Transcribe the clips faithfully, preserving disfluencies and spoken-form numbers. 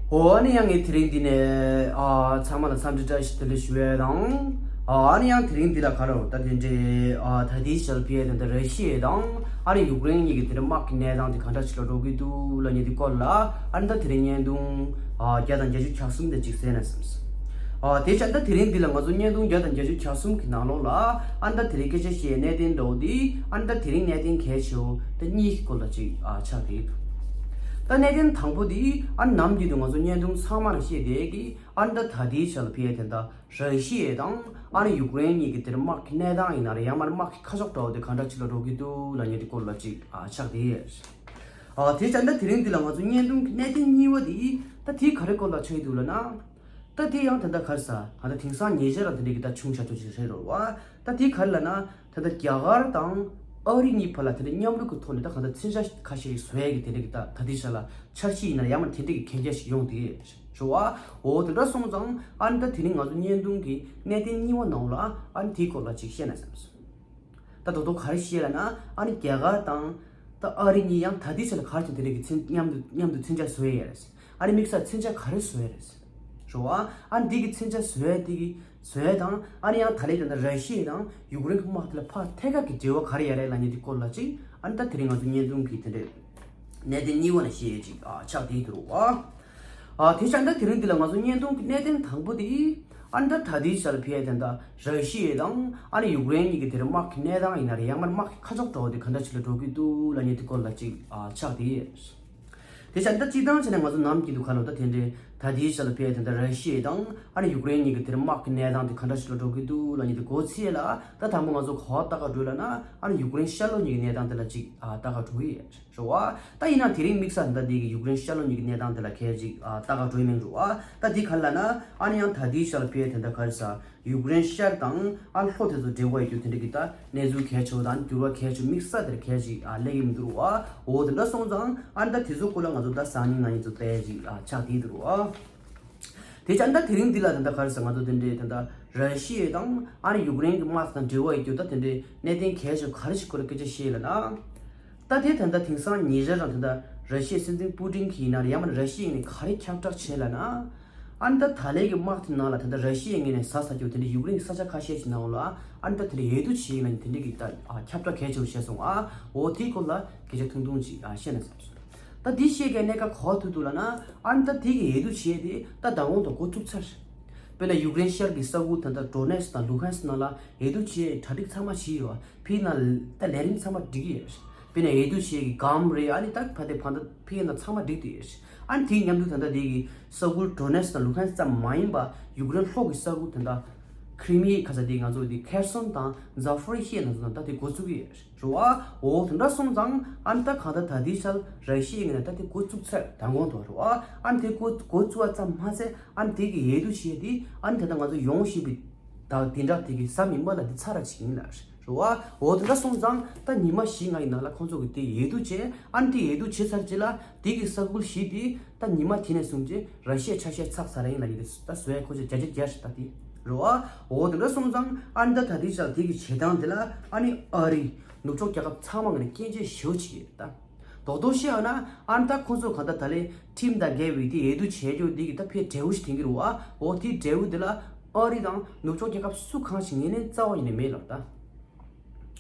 འོ་ཨ་ནི་ཡང་ངས་དེ་རིང་འདི་ནས་ཨ་ཚང་མ་ལ་འཚམས་འདྲི་བཀྲ་ཤིས་བདེ་ལེགས་ཞུ་ཡས་དང་། ཨ་ཨ་ནི་ཡང་དེ་རིང་འདི་ལ་ག་རེ་ད་དེ་འདྲའི་ཨ་ད་ལྟའི་ཆར་ཕི་ཨེ་དང་ད་ར་ཤི་ཡ་དང་ཨ་ནི་ཡུཀ་རེན་གཉིས་ཀྱི་དེ་འདྲའི་དམག་གི་གནས་སྟངས་དེ་ག་འདྲ་ཞིག་ལ་འགྲོ་གི་འདུག་ལབ་མཁན་དེ་སྐོར་ལ་ཨ་ནི་ད་དེ་རིང་བརྙན་ཐུང་ཨ་བརྒྱ་དང་བརྒྱད་ཅུ་གྱ་གསུམ་དེ་ཅིག་གསན་ན་བསམས། ཨ་དེ་ཆ་ད་དེ་རིང་འདི་ལ་ང་ཚོ་བརྙན་ཐུང་བརྒྱ་དང་བརྒྱད་ཅུ་གྱ་གསུམ་གྱི་ནང་ལོགས་ལ་ཨ་ནི་ད་དེ་རིང་སྐད་ཆ་བཤད་གནད་དོན་འདྲ་བོ་དེ་ཨ་ནི་ད་དེ་རིང་གནད་དོན་གལ་ཆེ་བོ་ད་གཉིས་ཀྱི་སྐོར་ལ་ཅིག་ཨ་ཆགས་བསྡད་ཀྱི་འདུག་ད་གནད་དོན་དང་པོ་དེ་ཨ་ནི་ནམ་རྒྱུན་དུ་ང་ཚོ་བརྙན་ཐུང་ཚང་མ་ལ་བཤད་བསྡད་ཀྱི་ཨ་ནི་ད་ད་ལྟའི་ཆ་ལ་ཕི་ཨེ་དེ་འདྲ་ར་ཤི་ཡ་དང་ཨ་ནི་ཡུཀ་རེན་གཉིས་ཀྱི་དེར་དམག་གི་གནས་སྟངས་ཡིན་ན་རེད་ཡང་མ་རེད་དམག་གི་ཁ་ཕྱོགས་འདྲ་བོ་དེ་ག་འདྲ་ཅིག་ལ་འགྲོ་གི་འདུག་ལབ་མཁན་དེ་སྐོར་ལ་ཅིག་ཨ་ཆགས་བསྡད་ཡོད། ཨ་དེ་ཙང་ད་དེ་རིང་འདི་ལ་ང་ཚོ་བརྙན་ཐུང་གི་གནད་དོན་གཉིས་པ་དེ་ད་དེ་ག་རེ་སྐོར་ལ་ཆགས་ཀྱི་འདུག་ལབ་ན། ད་དེ་ཡང་ད་ལྟ་ག་རེ་ཟ་ང་ད་དེང་སང་ཉེ་ཆར་ལ་དེ་འདྲ་གི་ད་བྱུང་བཞག་ཆོག་ཅིག་རེད་རོ་བ། ད་དེ་ག་རེ་ལབ་ན་ད་ལྟ་རྒྱ་གར་དང་ཨ་རི་གཉིས་བར་ལ་དེ་འདྲ་མཉམ་རུབ་ཀྱི་ཐོག་ནས་ད་གང་ལྟར་མཚོན་ཆ་ཁ་ཤས་ཤིག་བཟོ་ཡས་ཀྱི་དེ་འདྲ་གི་ད་ད་ལྟའི་ཆ་ལ་འཆར་གཞི་ཡིན་ན་ཡང་མ་དེ་འདྲ་གི་གན་རྒྱ་ཞིག་ཡོང་བསྡད་ཡོད་རེད་རོ་བ། འོ་དེ་འདྲ་སོང་ཙང་ཨ་ནི་ད་དེ་རིང་ང་ཚོ་བརྙན་ཐུང་གི་གནད་དོན་གཉིས་པ་ནང་ལ་ཨ་ནི་དེའི་སྐོར་ལ་ཅིག་བཤད་ན་བསམ་སོང་། ད་དོ་དོ་ག་རེ་བཤད་ལབ་ན་ཨ་ནི་རྒྱ་གར་དང་ད་ཨ་རི་གཉིས་ཡང་ད་ལྟའི་ཆ་ལ་ག་རེ་བྱུང་དེ་འདྲ་གི་མཚོན་མཉམ་དུ་མཉམ་དུ་མཚོན་ཆ་བཟོ་ཡས་ཡོད་རེད། ཨ་ནི་དམིགས་བསལ་མཚོན་ཆ་ག་རེ་བཟོ་ཡས་རེད། རེད་བ། ཨ་ནི་འདི་གི་མཚོན་ཆ་བཟོ་ཡས་དེ་གི་བཟོ་ཡས་དང་ཨ་ནི་ཡང་ད་ལན་ད་ལྟ་ར་ཤི་ཡ་དང་ཡུཀ་རེན་གི་དམག་དེ་ལ་ཕར་ཐད་ཀར་གི་འབྲེལ་བ་ག་རེ་ཡོད་རེད་ལབ་མཁན་དེ་སྐོར་ལ་ཅིག་ཨ་ནི་ད་དེ་རིང་ང་ཚོ་བརྙན་ཐུང་གི་དེ་འདྲའི་གནད་དོན་གཉིས་པ་ནས་བཤད་ཡས་ཅིག་ཨ་ཆགས་བསྡད་ཡོད་རེད་བ། ཨ་དེ་ཙང་ད་དེ་རིང་འདི་ལ་ང་ཚོ་བརྙན་ཐུང་གི་གནད་དོན་དང་པོ་དེ་ཨ་ནི་ད་ད་ལྟའི་ཆ་ལ་ཕི་ཨེ་དེ་འདྲ་ར་ཤི་ཡ་དང་ཨ་ནི་ཡུཀ་རེན་གཉིས་ཀྱི་དེ་རིང་དམག་གི་གནས་སྟངས་ཡིན་ན་རེད་ཡང་མ་རེད་དམག་གི་ཁ་ཕྱོགས་འདྲ་བོ་དེ་ག་འདྲ་ཅིག་ལ་འགྲོ་གི་འདུག་ལབ་མཁན་དེ་སྐོར་ལ་ཅིག་ཨ་ཆགས་བསྡད་ཡོད། དེ་ཆ་ད་སྤྱིར་བཏང་བྱས་ན་ང་ཚོ་ནམ་རྒྱུན་དུ་ཁ་ལོ་ད་དེ་འདྲའི་ད་ལྟའི་ཆ་ལ་ཕི་ཨེ་དེ་འདྲ་ར་ཤི་ཡ་དང་ཨ་ནི་ཡུཀ་རེན་གཉིས་ཀྱི་དེར་དམག་གི་གནས་སྟངས་དེ་ག་འདྲ་ཞིག་ལ་འགྲོ་གི་འདུག་ལབ་མཁན་དེ་གོ་ཚེ་ལ་ད་དང་པོ་ང་ཚོ་ག་པར་ལྟ་ག་འགྲོ་ལབ་ན་ཨ་ནི་ཡུཀ་རེན་ཤར་ལྷོ་གཉིས་ཀྱི་གནས་སྟངས་དེ་ལ་ཅིག་ཨ་ལྟ་ག་འགྲོ་གི་ཡོད་རེད་བ། ད་ཡིན་ན་དེ་རིང་དམིགས་བསལ་ད་འདི་གི་ཡུཀ་རེན་ཤར་ལྷོ་གཉིས་ཀྱི་གནས་སྟངས་དེ་ལ་གལ་ཅིག་ཨ་ལྟ་ག་འགྲོ་ཡི་མིན་རེད་བ། ད་འདི་ག་རེ་ལབ་ན་ཨ་ནི་ཡང་ད་ལྟའི་ཆ་ལ་ཕི་ཨེ་དེ་འདྲ་ག་རེ་ཟ། ཡུཀ་རེན་ཤར་དང་ཨ་ལྷོ་དེ་ཚོ་འབྲེལ་བ་ཡོད་རྒྱུ་དེ་འདྲ་གི་ད་གནས་ཚུལ་གལ་ཆེ་བོ་དང་འགྱུར་བ་གལ་ཆེ་བོ་དམིགས་བསལ་དེར་གལ་ཅིག་ཨ་སླེབས་ཀྱི་མི་འདུག་རོ་བ། འོ་དེ་འདྲ་སོང་ཙང་ཨ་ནི་ད་དེ་ཚོ་སྐོར་ལ་ང་ཚོ་ད་གཟའ་ཉིན་ན་ཡིན་ཚོ་བལྟ་ཡས་ཅིག་ཨ་ཆགས་བསྡད་འདུག་རོ་བ། དེ་ཅང་ད་དེ་རིང་འདི་ལ་ད་ལྟ་ག་རེ་ཟེར་ང་ཚོ་དེ་འདྲའི་ད་ལྟ་ར་ཤི་ཡ་དང་ཨ་ནི་ཡུཀ་རེན་གྱི་དམག་དང་འབྲེལ་བ་ཡོད་རྒྱུ་ད་དེ་འདྲའི་གནད་དོན་གལ་ཆེ་བོ་ག་རེ་ཞིག་སྐོར་ལ་སྐད་ཆ་བཤད་ལབ་ན། ད་དེ་ད་ལྟ་དེང་སང་ཉེ་ཆར་རང་ད་ལྟ་ར་ཤི་ཡའི་སྲིད་འཛིན་པུ་ཏིན་གྱིས་ཡིན་ན་རེད་ཡང་མིན་ན་ར་ཤི་ཡའི་ངོས་ནས་ག་རེ་ཁྱབ་བསྒྲགས་བྱས་ལབ་ན། ཨ་ནི་ད་ད་ལན་གྱི་དམག་དེ་ནང་ལ་ད་ལྟ་ར་ཤི་ཡའི་ངོས་ནས་ཟ་ཟ་རྒྱུ་དེ་འདྲ་ཡུཀ་རེན་གྱི་ས་ཆ་ཁ་ཤས་ཤིག་ནང་ལ་ཨ་ནི་ད་དེ་འདྲ་འོས་བསྡུ་བྱས་ཡིན་ན་དེ་འདྲ་གི་ད་ཨ་ཁྱབ་བསྒྲགས་གལ་ཆེ་བོ་བྱས་སོང་ཨ། འོ་དེའི་སྐོར་ལ་སྐད་ཆ་ཐུང་ཐུང་ཅིག་ཨ་བཤད་ན་བསམ་སོང་། ད་དེ་བཤད་མཁན་གནད་འགག་ག་པར་ཐུག་འདུག་ལབ་ན་ཨ་ནི་ད་དེ་གི་འོས་བསྡུ་བྱས་དེ་ད་མདང་དགོང་དང་འགོ་བཙུགས་ཚར། དཔེར་ན་ཡུཀ་རེན་ཤར་གྱི་ས་ཁུལ་ད་ལྟ་ཌོ་ནེ་སི་དང་ལུ་ཧན་སི་ནང་ལ་འོས་བསྡུ་བྱས་གྲ་སྒྲིག་ཚང་མ་བྱས་ཡོད་ཨ། ཕི་ན་ད་ལས་རིམ་ཚང་མ་འགྲིག་གི་ཡོད། དཔེར་ན་འོས་བསྡུ་བྱེད་ཀྱི་སྒམ་རེད་ཨ་ནི་ད་ཕ་དེ་ཕ་ད་ཕི་ན་ཚང་མ་འགྲིག་དུ་ཡོད། ཨ་ནི་དེའི་མཉམ་དུ་ད་ལྟ་དེ་གི་ས་ཁུལ་ཌོ་ནེ་སི་དང་ལུ་ཧན་སི་ཙམ་མ་ཡིན་པ་ཡུཀ་རེན་ལྷོ་གི་ས་ཁུལ་ད་ལྟ་ཁི་རི་མི་ཡའི་ཁ་ས་དེ་ང་ཚོ་དེ་ཁེར་སོན་དང་ཛ་ཕོ་རི་ཤི་ཡ་ན་ཚོ་དང་ད་དེ་འགོ་བཙུགས་ཀྱི་ཡོད་རེད་བ། འོ་དེ་འདྲ་སོང་ཙང་ཨ་ནི་ད་གང་ལྟར་ད་ལྟའི་ཆར་ར་ཤི་ཡའི་ངོས་ནས་ད་དེ་འགོ་བཙུགས་ཚར་མདང་དགོང་དུ་རེད་བ། ཨ་ནི་དེ་འགོ་འགོ་བཙུགས་པ་ཙམ་མ་ཟད་ཨ་ནི་དེ་གི་འོས་བསྡུ་བྱས་དེ་ཨ་ནི་ད་ལྟ་ང་ཚོ་ཡོང་བཞིན་པའི་ད་དེ་འདྲ་དེ་གི་གཟའ་མིག་དམར་ལ་འདི་ཚར་ར་ཅིག་ཡིན་ལ་རེད་བ། འོ་དེ་འདྲ་སོང་ཙང་ད་ཉི་མ་བཞི་ལྔ་ཡི་ནང་ལ་ཁོང་ཚོ་གི་དེ་འོས་བསྡུ་བྱས་ཨ་ནི་དེ་འོས་བསྡུ་བྱས་ཚར་རྗེས་ལ་དེ་གི་ས་ཁུལ་བཞི་དེ་ད་ཉི་མ་དེ་ནས་བཟུང་རྗེས་ར་ཤི་ཡའི་ཆ་ཤས་ཚགས་ཚ་ར་ཡིན་ལ་ཡིན་དེ་ད་བཟོ་ཡ་ཁོ་ཚོས་བརྒྱ་ཆ་བརྒྱ་ཞིག་ད་དེ་རེད་བ། འོ་དེ་འདྲ་སོང་ཙང་ཨ་ནི་ད་ད་དེ་ཆ་དེ་གི་བྱེད་སྟངས་དེ་ལ་ཨ་ནི་ཨ་རི་ནུབ་ཕྱོགས་རྒྱལ་ཁབ་ཚང་མ་ངོས་ནས་སྐྱོན་བརྗོད་ཞེ་པོ་བྱེད་ཀྱི་རེད་ད། རྡོག་རྡོག་བཤད་ཡོང་ན་ཨ་ནི་ད་ཁོང་ཚོ་གང་ལྟར་ད་ལན་ཁྲིམས་དང་འགལ་བའི་དེ་འོས་བསྡུ་བྱས་རྒྱུ་འདི་གི་ད་ཕའི་འབྲས་བུ་ཞིག་ཐོན་གྱི་རེད་བ། འོ་དེའི་འབྲས་བུ་འདི་ལ་ཨ་རི་དང་ནུབ་ཕྱོགས་རྒྱལ་ཁབ་སུ་གང་ཞིག་ངོས་ལེན་རྩ་བ་ཉིད་ནས་མེད་ལབ་ད།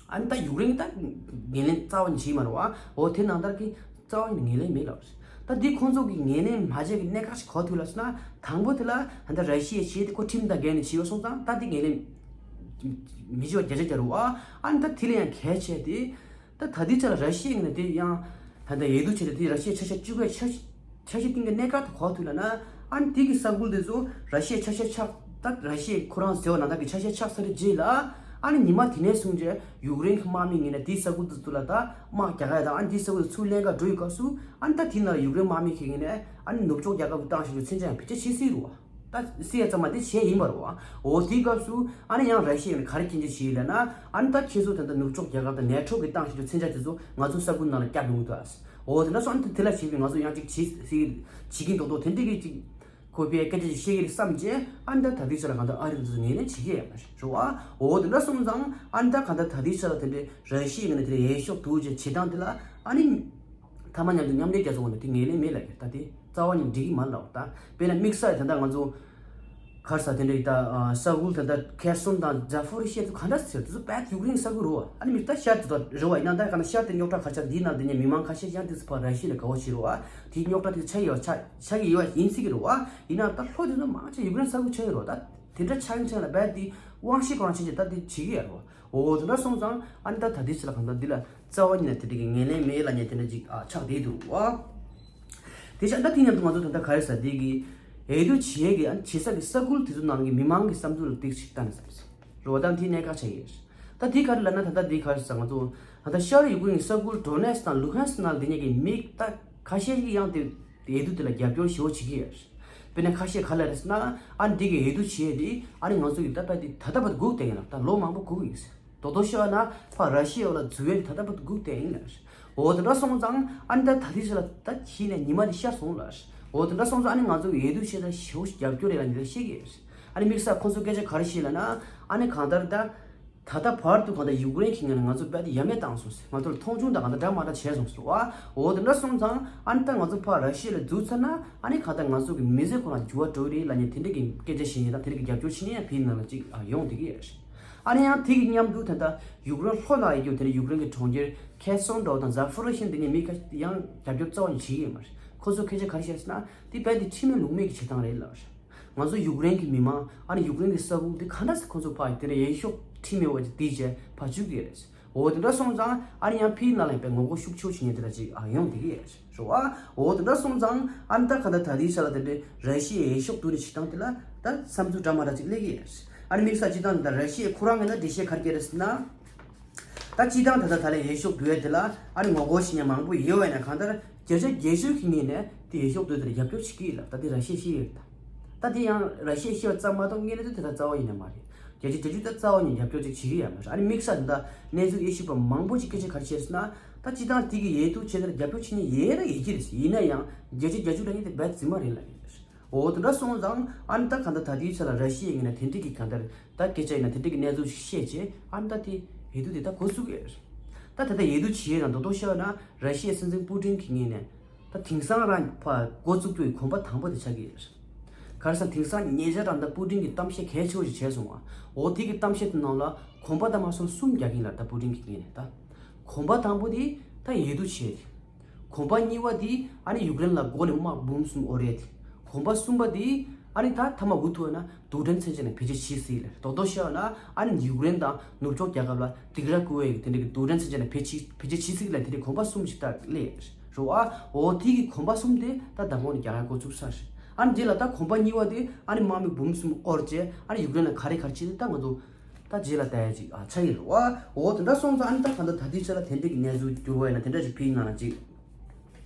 ཨ་ནི་ད་ཡུཀ་རེན་ད་ངོས་ལེན་རྩ་བ་ཉིད་བྱེད་མ་རེད་བ། འོ་དེ་ནང་ལྟར་གྱི་རྩ་བ་ཉིད་ངོས་ལེན་མེད་ལབ། ད་འདི་ཁོང་ཚོ་གི་ངོས་ལེན་མ་བྱས་ཀྱི་གནད་འགག་ཞིག་ག་པར་ཐུག་ལབ་ཟེར་ན་དང་པོ་དེ་ལ་ད་ལྟ་ར་ཤི་ཡས་བྱས་ཏེ་ཁོ་ཁྲིམས་དང་འགལ་ནས་བྱས་ཡོད་སོང་ཙང་ད་འདི་ངོས་ལེན་མི་བྱེད་པ་བརྒྱ་ཆ་བརྒྱ་རེད་བ། ཨ་ནི་ད་དེ་ལས་ཡང་གལ་ཆེ་དེ། ད་ད་ལྟའི་ཆ་ལ་ར་ཤི་ཡའི་ངོས་ནས་དེ་ཡང་ད་ལྟ་འོས་བསྡུ་བྱས་ཏེ་དེ་ར་ཤི་ཡའི་ཆ་ཤས་བཅུ་པའི་ཆ་ཆ་ཤས་སྟེང་གི་གནད་འགག་དེ་ག་པར་ཐུག་ལབ་ན་ཨ་ནི་དེ་གི་ས་ཁུལ་དེ་ཚོ་ར་ཤི་ཡའི་ཆ་ཤས་ཆགས་ད་ར་ཤི་ཡའི་ཁོ་རང་ཟེར་བ་ནང་ལྟར་གྱི་ཆ་ཤས་ཆགས་ཚར་རྗེས་ལ་ཨ་ནི་ཉི་མ་དེ་ནས་བཟུང་རྗེས་ཡུཀ་རེན་གྱི་དམག་མིའི་ངོས་ནས་དེའི་ས་ཁུལ་དེ་ཚོ་ལ་ད་དམག་རྒྱག་ཡ་དང་ཨ་ནི་དེའི་ས་ཁུལ་དེ་ཚུར་ལེན་ག་འགྲོ་ཡི་སྐབས་སུ་ཨ་ནི་ད་དེ་ནང་ལ་ཡུཀ་རེན་དམག་མི་ཁྱེད་ངོས་ནས་ཨ་ནི་ནུབ་ཕྱོགས་རྒྱལ་ཁབ་ཀྱིས་བཏང་བཞིན་པའི་མཚོན་ཆ་ཡང་བེད་སྤྱོད་བྱེད་སྲིད་རུང་བ། ད་སི་ཡ་ཚང་མ་དེ་བྱས་ཡིན་པ་རེད་བ། འོ་དེའི་སྐབས་སུ་ཨ་ནི་ཡང་ར་ཤི་ཡ་ནས་ག་རེ་སྐྱོན་བརྗོད་བྱས་ཡོད་ལབ་ན་ཨ་ནི་ད་ཁྱེད་ཚོ་ད་ལྟ་ནུབ་ཕྱོགས་རྒྱལ་ཁབ་དང་ནེ་ཊོ་གིས་བཏང་བཞིན་པའི་མཚོན་ཆ་དེ་ཚོ་ང་ཚོ་ས་ཁུལ་ནང་ལ་བསྐྱབས་ཡོང་གི་འདུག་ཨ། འོ་དེ་འདྲ་སོང་ཨ་ནི་ད་དེ་ལ་བྱས་པའི་ང་ཚོ་ཡང་ཅིག་བྱེད་སྲིད་བྱེད་ཀྱིན་མདོག་མདོག་དེ་འདྲ་གི་ཅིག་ཁོ་པའི་སྐད་ཆ་ཅིག་བཤད་ཀྱི་རེད་བསམ་རྗེས་ཨ་ནི་ད་ད་ལྟའི་ཆ་ལ་གང་ལྟར་ཨ་རི་དེ་ཚོ་ངོས་ལེན་བྱེད་ཀྱི་ཡོད་མ་རེད་བ། འོ་དེ་འདྲ་སོང་ཙང་ཨ་ནི་ད་གང་ལྟར་ད་ལྟའི་ཆ་ལ་དེ་འདྲའི་ར་ཤི་ཡའི་ངོས་ནས་དེ་འདྲའི་འོས་ཤོག་བསྡུ་བྱས་བྱེད་སྟངས་དེ་ལ་ཨ་ནི། ཐ་མ་མཉམ་དུ་མཉམ་འབྲེལ་རྒྱལ་ཚོགས་ངོས་ནས་དེ་ངེས་ལེན་མེད་ལབ་ཀྱི་རེད། ད་དེ་རྩ་བ་ཉིད་འགྲིག་གི་མ་རེད་ལབ། ད་དཔེར་ན་དམིགས་བསལ་ད་ལྟ་ང་ཚོ་ག་རེ་ཟེར་དེ་འདྲ་ཡི་ད་ས་ཁུལ་ད་ལྟ་ཁེར་སོན་དང་ཛ་ཧྥོ་རི་ཤེ་ཚོ་ག་འདྲ་ཟེར་དེ་ཚོ་བལ་ཡུཀ་རེན་ས་ཁུལ་རེད་བ། ཨ་ནི་མི་ད་ཤར་དེ་ཚོ་རེད་བ། ཡིན་ན་ད་ག་ན་ཤར་དེ་རྙོག་དྲ་ག་ཆགས་འདིའི་ནང་དེ་ནས་མི་མང་ཁ་ཤས་ཀྱང་དེ་ཚོ་ཕར་ར་ཤི་ཡ་ལ་དགའ་བོ་བྱེད་རེད་བ། དེའི་རྙོག་དྲ་དེ་ཆགས་ཡོད་ཆགས་ཆགས་ཀྱི་ཡོད་བ། ཡིན་ན་ད་ལྷོ་དེ་ཚོ་མང་ཆེ་ཡུཀ་རེན་ས་ཁུལ་ཆགས་ཡོད་རེད་བ། ད་དེ་འདྲ་ཆགས་ཡིན་ཆགས་ན་བལ་དེ་དབང་ཤེད་ཁོ་རང་བྱེད་ཀྱི་ད་དེ་བྱེད་ཀྱི་ཡོད་རེད་བ། འོ་དེ་འདྲ་སོང་ཙང་ཨ་ནི་ད་ད་ལྟའི་ཆ་ལ་གང་ལྟར་འདི་ལ་རྩ་བ་ཉིད་ནས་དེ་འདྲ་གི་ངེས་ལེན་མེད་ལབ་མཁན་དེ་འདྲ་ཅིག་ཨ་ཆགས་བསྡད་འདུག་བ། དེ་ཆ་ད་དེ་མཉམ་དུ་ང་ཚོ་ད་ལྟ་ག་རེ་ཟེར་དེ་གི་འོས་བསྡུ་བྱེད་ཀྱི་ཨ་ནི་བྱེད་ས་གི་ས་ཁུལ་དེ་ཚོ་ནང་གི་མི་མང་གི་བསམ་ཚུལ་ལ་ཏིག་ཅིག་བལྟས་ན་བསམ་སོང་། རེད་བ། ད་དེ་གནད་འགག་ཆགས་ཡོད། ད་དེ་ག་རེ་ལབ་ན་ད་ལྟ་དེ་ག་རེ་ཟེར་ང་ཚོ་ད་ལྟ་ཤར་ཡུཀ་རེན་གྱི་ས་ཁུལ་ཌོ་ནེ་སི་དང་ལུ་ཧན་སི་ནང་དེ་གཉིས་ཀྱི་མི་ད་ཁ་ཤས་ཀྱིས་ཡང་དེ་འོས་བསྡུ་དེ་ལ་རྒྱབ་སྐྱོར་ཞེ་པོ་བྱེད་ཀྱི་ཡོད། དཔེར་ན་ཁ་ཤས་ག་ལ་རེད་ཟེར་ན་ཨ་ནི་དེ་གི་འོས་བསྡུ་བྱས་ཏེ་ཨ་ནི་ང་ཚོ་གི་ད་ལྟ་དེ་ད་ལྟ་བར་སྒུག་བསྡད་ཡིན་ལ། ད་ལོ་མང་པོ་སྒུག་ཡིན་ཟེར། རྡོག་རྡོག་བཤད་ན་ཕར་ར་ཤི་ཡའི་འོག་ལ་འཛུལ་ཡས་ད་ལྟ་བར་སྒུག་བསྡད་ཡིན་ལ། འོ་དེ་འདྲ་སོང་ཙང་ཨ་ནི་ད་ད་ལྟའི་ཆ་ལ་ད་གཞི་ནས་ཉི་མ་དེ་ཤར་སོང་ལ། འོ་དེ་འདྲ་སོང་ཙང་ཨ་ནི་ང་ཚོ་གི་འོས་བསྡུ་བྱས་ད་ཞེ་པོ་རྒྱབ་སྐྱོར་རེད་ལ་འདི་འདྲ་བཤད་ཀྱི་ཡོད། ཨ་ནི་དམིགས་བསལ་ཁོང་ཚོ་སྐད་ཆ་ག་རེ་བཤད་ལབ་ན་ཨ་ནི་གང་ལྟར་ད་ད་ལྟ་བར་དུ་གང་ལྟར་ཡུཀ་རེན་གྱི་ངོས་ནས་ང་ཚོ་རྦད་དེ་ཡ་མེད་བཏང་སོང་ཟེར། ང་ཚོ་ལ་མཐོང་ཆུང་དང་གང་ལྟར་འདྲ་མ་འདྲ་བྱས་སོང་ཟེར་བ། འོ་དེ་འདྲ་སོང་ཙང་ཨ་ནི་ད་ང་ཚོ་ཕར་ར་ཤི་ཡ་ལ་འཛུལ་ཚར་ན་ཨ་ནི་གང་ལྟར་ང་ཚོ་གི་མི་ཚེ་ཁོ་ན་འགྱུར་བ་འགྲོ་གི་རེད་ལབ་མཁན་དེ་འདྲ་གི་སྐད་ཆ་བཤད་མཁན་དང་དེ་འདྲ་གི་རྒྱབ་སྐྱོར་བྱེད་མཁན་ཡང་བོད་ནང་ལ་ཅིག་ཡོང་བསྡད་ཀྱི་ཡོད་རེད། ཨ་ནི་ཡང་དེ་གི་མཉམ་དུ་ད་ལྟ་ཡུཀ་རེན་ལྷོ་ནང་ཡོད་རྒྱུ་དེ་འདྲ་ཡུཀ་རེན་གྱི་གྲོང་ཁྱེར་ཁེར་སོན་འདྲ་བོ་དང་ཛ་ཧྥོ་རི་ཤི་ཡ་དེ་ནས་མི་ཁ་ཤས་ཡང་རྒྱབ་སྐྱོར་རྩ་བ་ནས་བྱེད་ཀྱི་ཡོད་མ་རེད། ཁོ་ཚོ་སྐད་ཆ་ག་རེ་བཤད་ཟེར་ན་དེ་རྦད་དེ་ཁྲིམས་མེད་ལུགས་མེད་ཀྱི་བྱེད་སྟངས་རེད་ལབ་རེད། ང་ཚོ་ཡུཀ་རེན་གྱི་མི་མང་ཨ་ནི་ཡུཀ་རེན་གྱི་ས་ཁུལ་དེ་ག་འདྲ་སེ་ཁོ་ཚོ་ཕར་དེ་འདྲ་འོས་ཤོག་ཁྲིམས་མེད་པ་ཅིག་དེ་བྱས་ཕར་བཅུག་གི་རེད། འོ་དེ་འདྲ་སོང་ཙང་ཨ་ནི་ཡང་ཕའི་ནང་ལ་ཡང་དཔེ་ངོ་རྒོལ་ཤུགས་ཆེ་བོ་བྱེད་མཁན་དེ་འདྲ་ཅིག་ཨ་ཡོང་བསྡད་ཀྱི་རེད་བ། འོ་དེ་འདྲ་སོང་ཙང་ཨ་ནི་ད་ག་འདྲ་ད་ལྟའི་ཆ་ལ་དེ་འདྲའི་ར་ཤི་ཡའི་འོས་ཤོག་བསྡུ་ནས་བྱེད་སྟངས་དེ་ལ་ད་བསམ་ཚུལ་འདྲ་མ་འདྲ་ཅིག་སླེབས་ཀྱི་རེད། ཨ་ནི་དམིགས་བསལ་སྤྱིར་བཏང་དེ་འདྲ་ར་ཤི་ཡའི་ཁོ་རང་ངོས་ནས་འགྲེལ་བཤད་ག་རེ་བརྒྱབ་རེད་ཟེར་ན། ད་སྤྱིར་བཏང་ད་ལྟ་ད་ལན་འོས་ཤོག་བསྡུ་ཡས་དེ་ལ་ཨ་ནི་ངོ་རྒོལ་བྱེད་མཁན་མང་པོ་ཡོད་པ་ཡིན་ན་གང་ལྟར་བརྒྱ་ཆ་བརྒྱད་ཅུ་གི་ངོས་ནས་དེ་འོས་ཤོག་བསྡུ་དེར་རྒྱབ་སྐྱོར་བྱེད་ཀྱི་ཡོད་ལ། ད་དེ་ར་ཤི་ཡས་ཤེས་ཡོད་ད། ད་དེ་ཡང་ར་ཤི་ཡས་ཤེས་པ་ཙམ་མ་གཏོགས་དངོས་གནས་དེ་ད་རྩ་བ་ཡིན་ནས་མ་རེད། བརྒྱ་ཆ་བརྒྱད་ཅུ་ད་རྩ་བ་ཉིད་རྒྱབ་སྐྱོར་ཅིག་བྱེད་ཀྱི་ཡོད་མ་རེད། ཨ་ནི་དམིགས་བསལ་ད་གནས་ཚུལ་དབྱེ་ཞིབ་པ་མང་པོ་ཅིག་སྐད་ཆ་ག་རེ་བཤད་ཟེར་ན། ད་སྤྱིར་བཏང་དེ་གི་འོས་བསྡུ་བྱས་དེར་རྒྱབ་སྐྱོར་བྱེད་མཁན་ཡོད་ར་ཡོད་ཀྱི་རེད། ཡིན་ན་ཡང་བརྒྱ་ཆ་བརྒྱད་ཅུ་ལབ་མཁན་དེ་རྦད་རྫུན་མ་རེད་ལབ་ཡོད། འོ་དེ་འདྲ་སོང་ཙང་ཨ་ནི་ད་གང་ལྟར་ད་ལྟའི་ཆ་ལ་ར་ཤི་ཡའི་ངོས་ནས་དེ་འདྲ་གི་གང་ལྟར་ད་སྐད་ཆ་ཡིན་ན་དེ་འདྲ་གི་གནས་ཚུལ་ཞིག་བཤད་རྗེས་ཨ་ནི་ད་དེ་འོས་བསྡུ་དེ་ད་འགོ་ཚུགས་ཀྱི་རེད། ད་ད་ལྟ་འོས་བསྡུ་བྱས་ཡོད་ན་རྡོག་རྡོག་བཤད་ན་ར་ཤི་ཡའི་སྲིད་འཛིན་པུ་ཏིན་གྱི་ངོས་ནས་ད་དེང་སང་རང་ཕར་འགོ་བཙུགས་རྒྱུ་ཡི་གོམ་པ་དང་པོ་དེ་ཆགས་ཀྱི་རེད། ག་རེ་ཟེར་ན་དེང་སང་ཉེ་ཆར་རང་ད་པུ་ཏིན་གྱིས་གཏམ་བཤད་གལ་ཆེ་བོ་ཞིག་བྱས་སོང་བ། འོ་དེ་གི་གཏམ་བཤད་དེ་ནང་ལ་གོམ་པ་ད་མ་སོང་གསུམ་རྒྱག་གི་ཡིན་ལ། ད་པུ་ཏིན་གྱི་ངོས་ནས་ད་གོམ་པ་དང་པོ་དེ་ད་འོས་བསྡུ་བྱས་ཏེ། གོམ་པ་གཉིས་པ་དེ་ཨ་ནི་ཡུཀ་རེན་ལ་མགོ་ནས་དམག་འབུམ་གསུམ་དབོར་ཡས་དེ། གོམ་པ་གསུམ་པ་དེ་ཨ་ནི་ད་མཐའ་མ་འུ་ཐུག་ན་རྡུལ་ཕྲན་མཚོན་ཆ་ནས་བེད་སྤྱོད་བྱེད་སྲིད་ལ། རྡོག་རྡོག་བཤད་ན་ཨ་ནི་ཡུཀ་རེན་དང་ནུབ་ཕྱོགས་རྒྱལ་ཁབ་ལ་སྡིགས་ར་བསྐུལ་བའི་དེ་འདྲ་གི་རྡུལ་ཕྲན་མཚོན་ཆ་ནས་བེད་སྤྱི་བེད་སྤྱོད་བྱེད་སྲིད་ལ། དེ་འདྲའི་གོམ་པ་གསུམ་ཞིག་ད་སླེབས་རོ་ཨ། འོ་དེ་གི་གོམ་པ་གསུམ་དེ་ད་མདང་དགོང་ནས་རྒྱག་ཡ་འགོ་ཚུགས་ཚར། ཨ་ནི་རྗེས་ལ་ད་གོམ་པ་གཉིས་པ་དེ་ཨ་ནི་དམག་མི་འབུམ་གསུམ་དབོར་རྗེས་ཨ་ནི་ཡུཀ་རེན་ལ་ག་རེ་ག་རེ་བྱེད་དེ་ད་ང་ཚོ། ད་རྗེས་ལ་ལྟ་ཡ་ཅིག་ཨ་ཆགས་ཀྱི་རེད་བ། འོ་དེ་འདྲ་སོང་ཙང་ཨ་ནི་ད་གང་ལྟར་ད་ལྟའི་ཆ་ལ་དེ་འདྲ་གི་གནས་ཚུལ་འགྱུར་བ་ཡིན་ན་དེ་འདྲ་ཅིག་ཕིའི་ནང་ལ་ཅིག་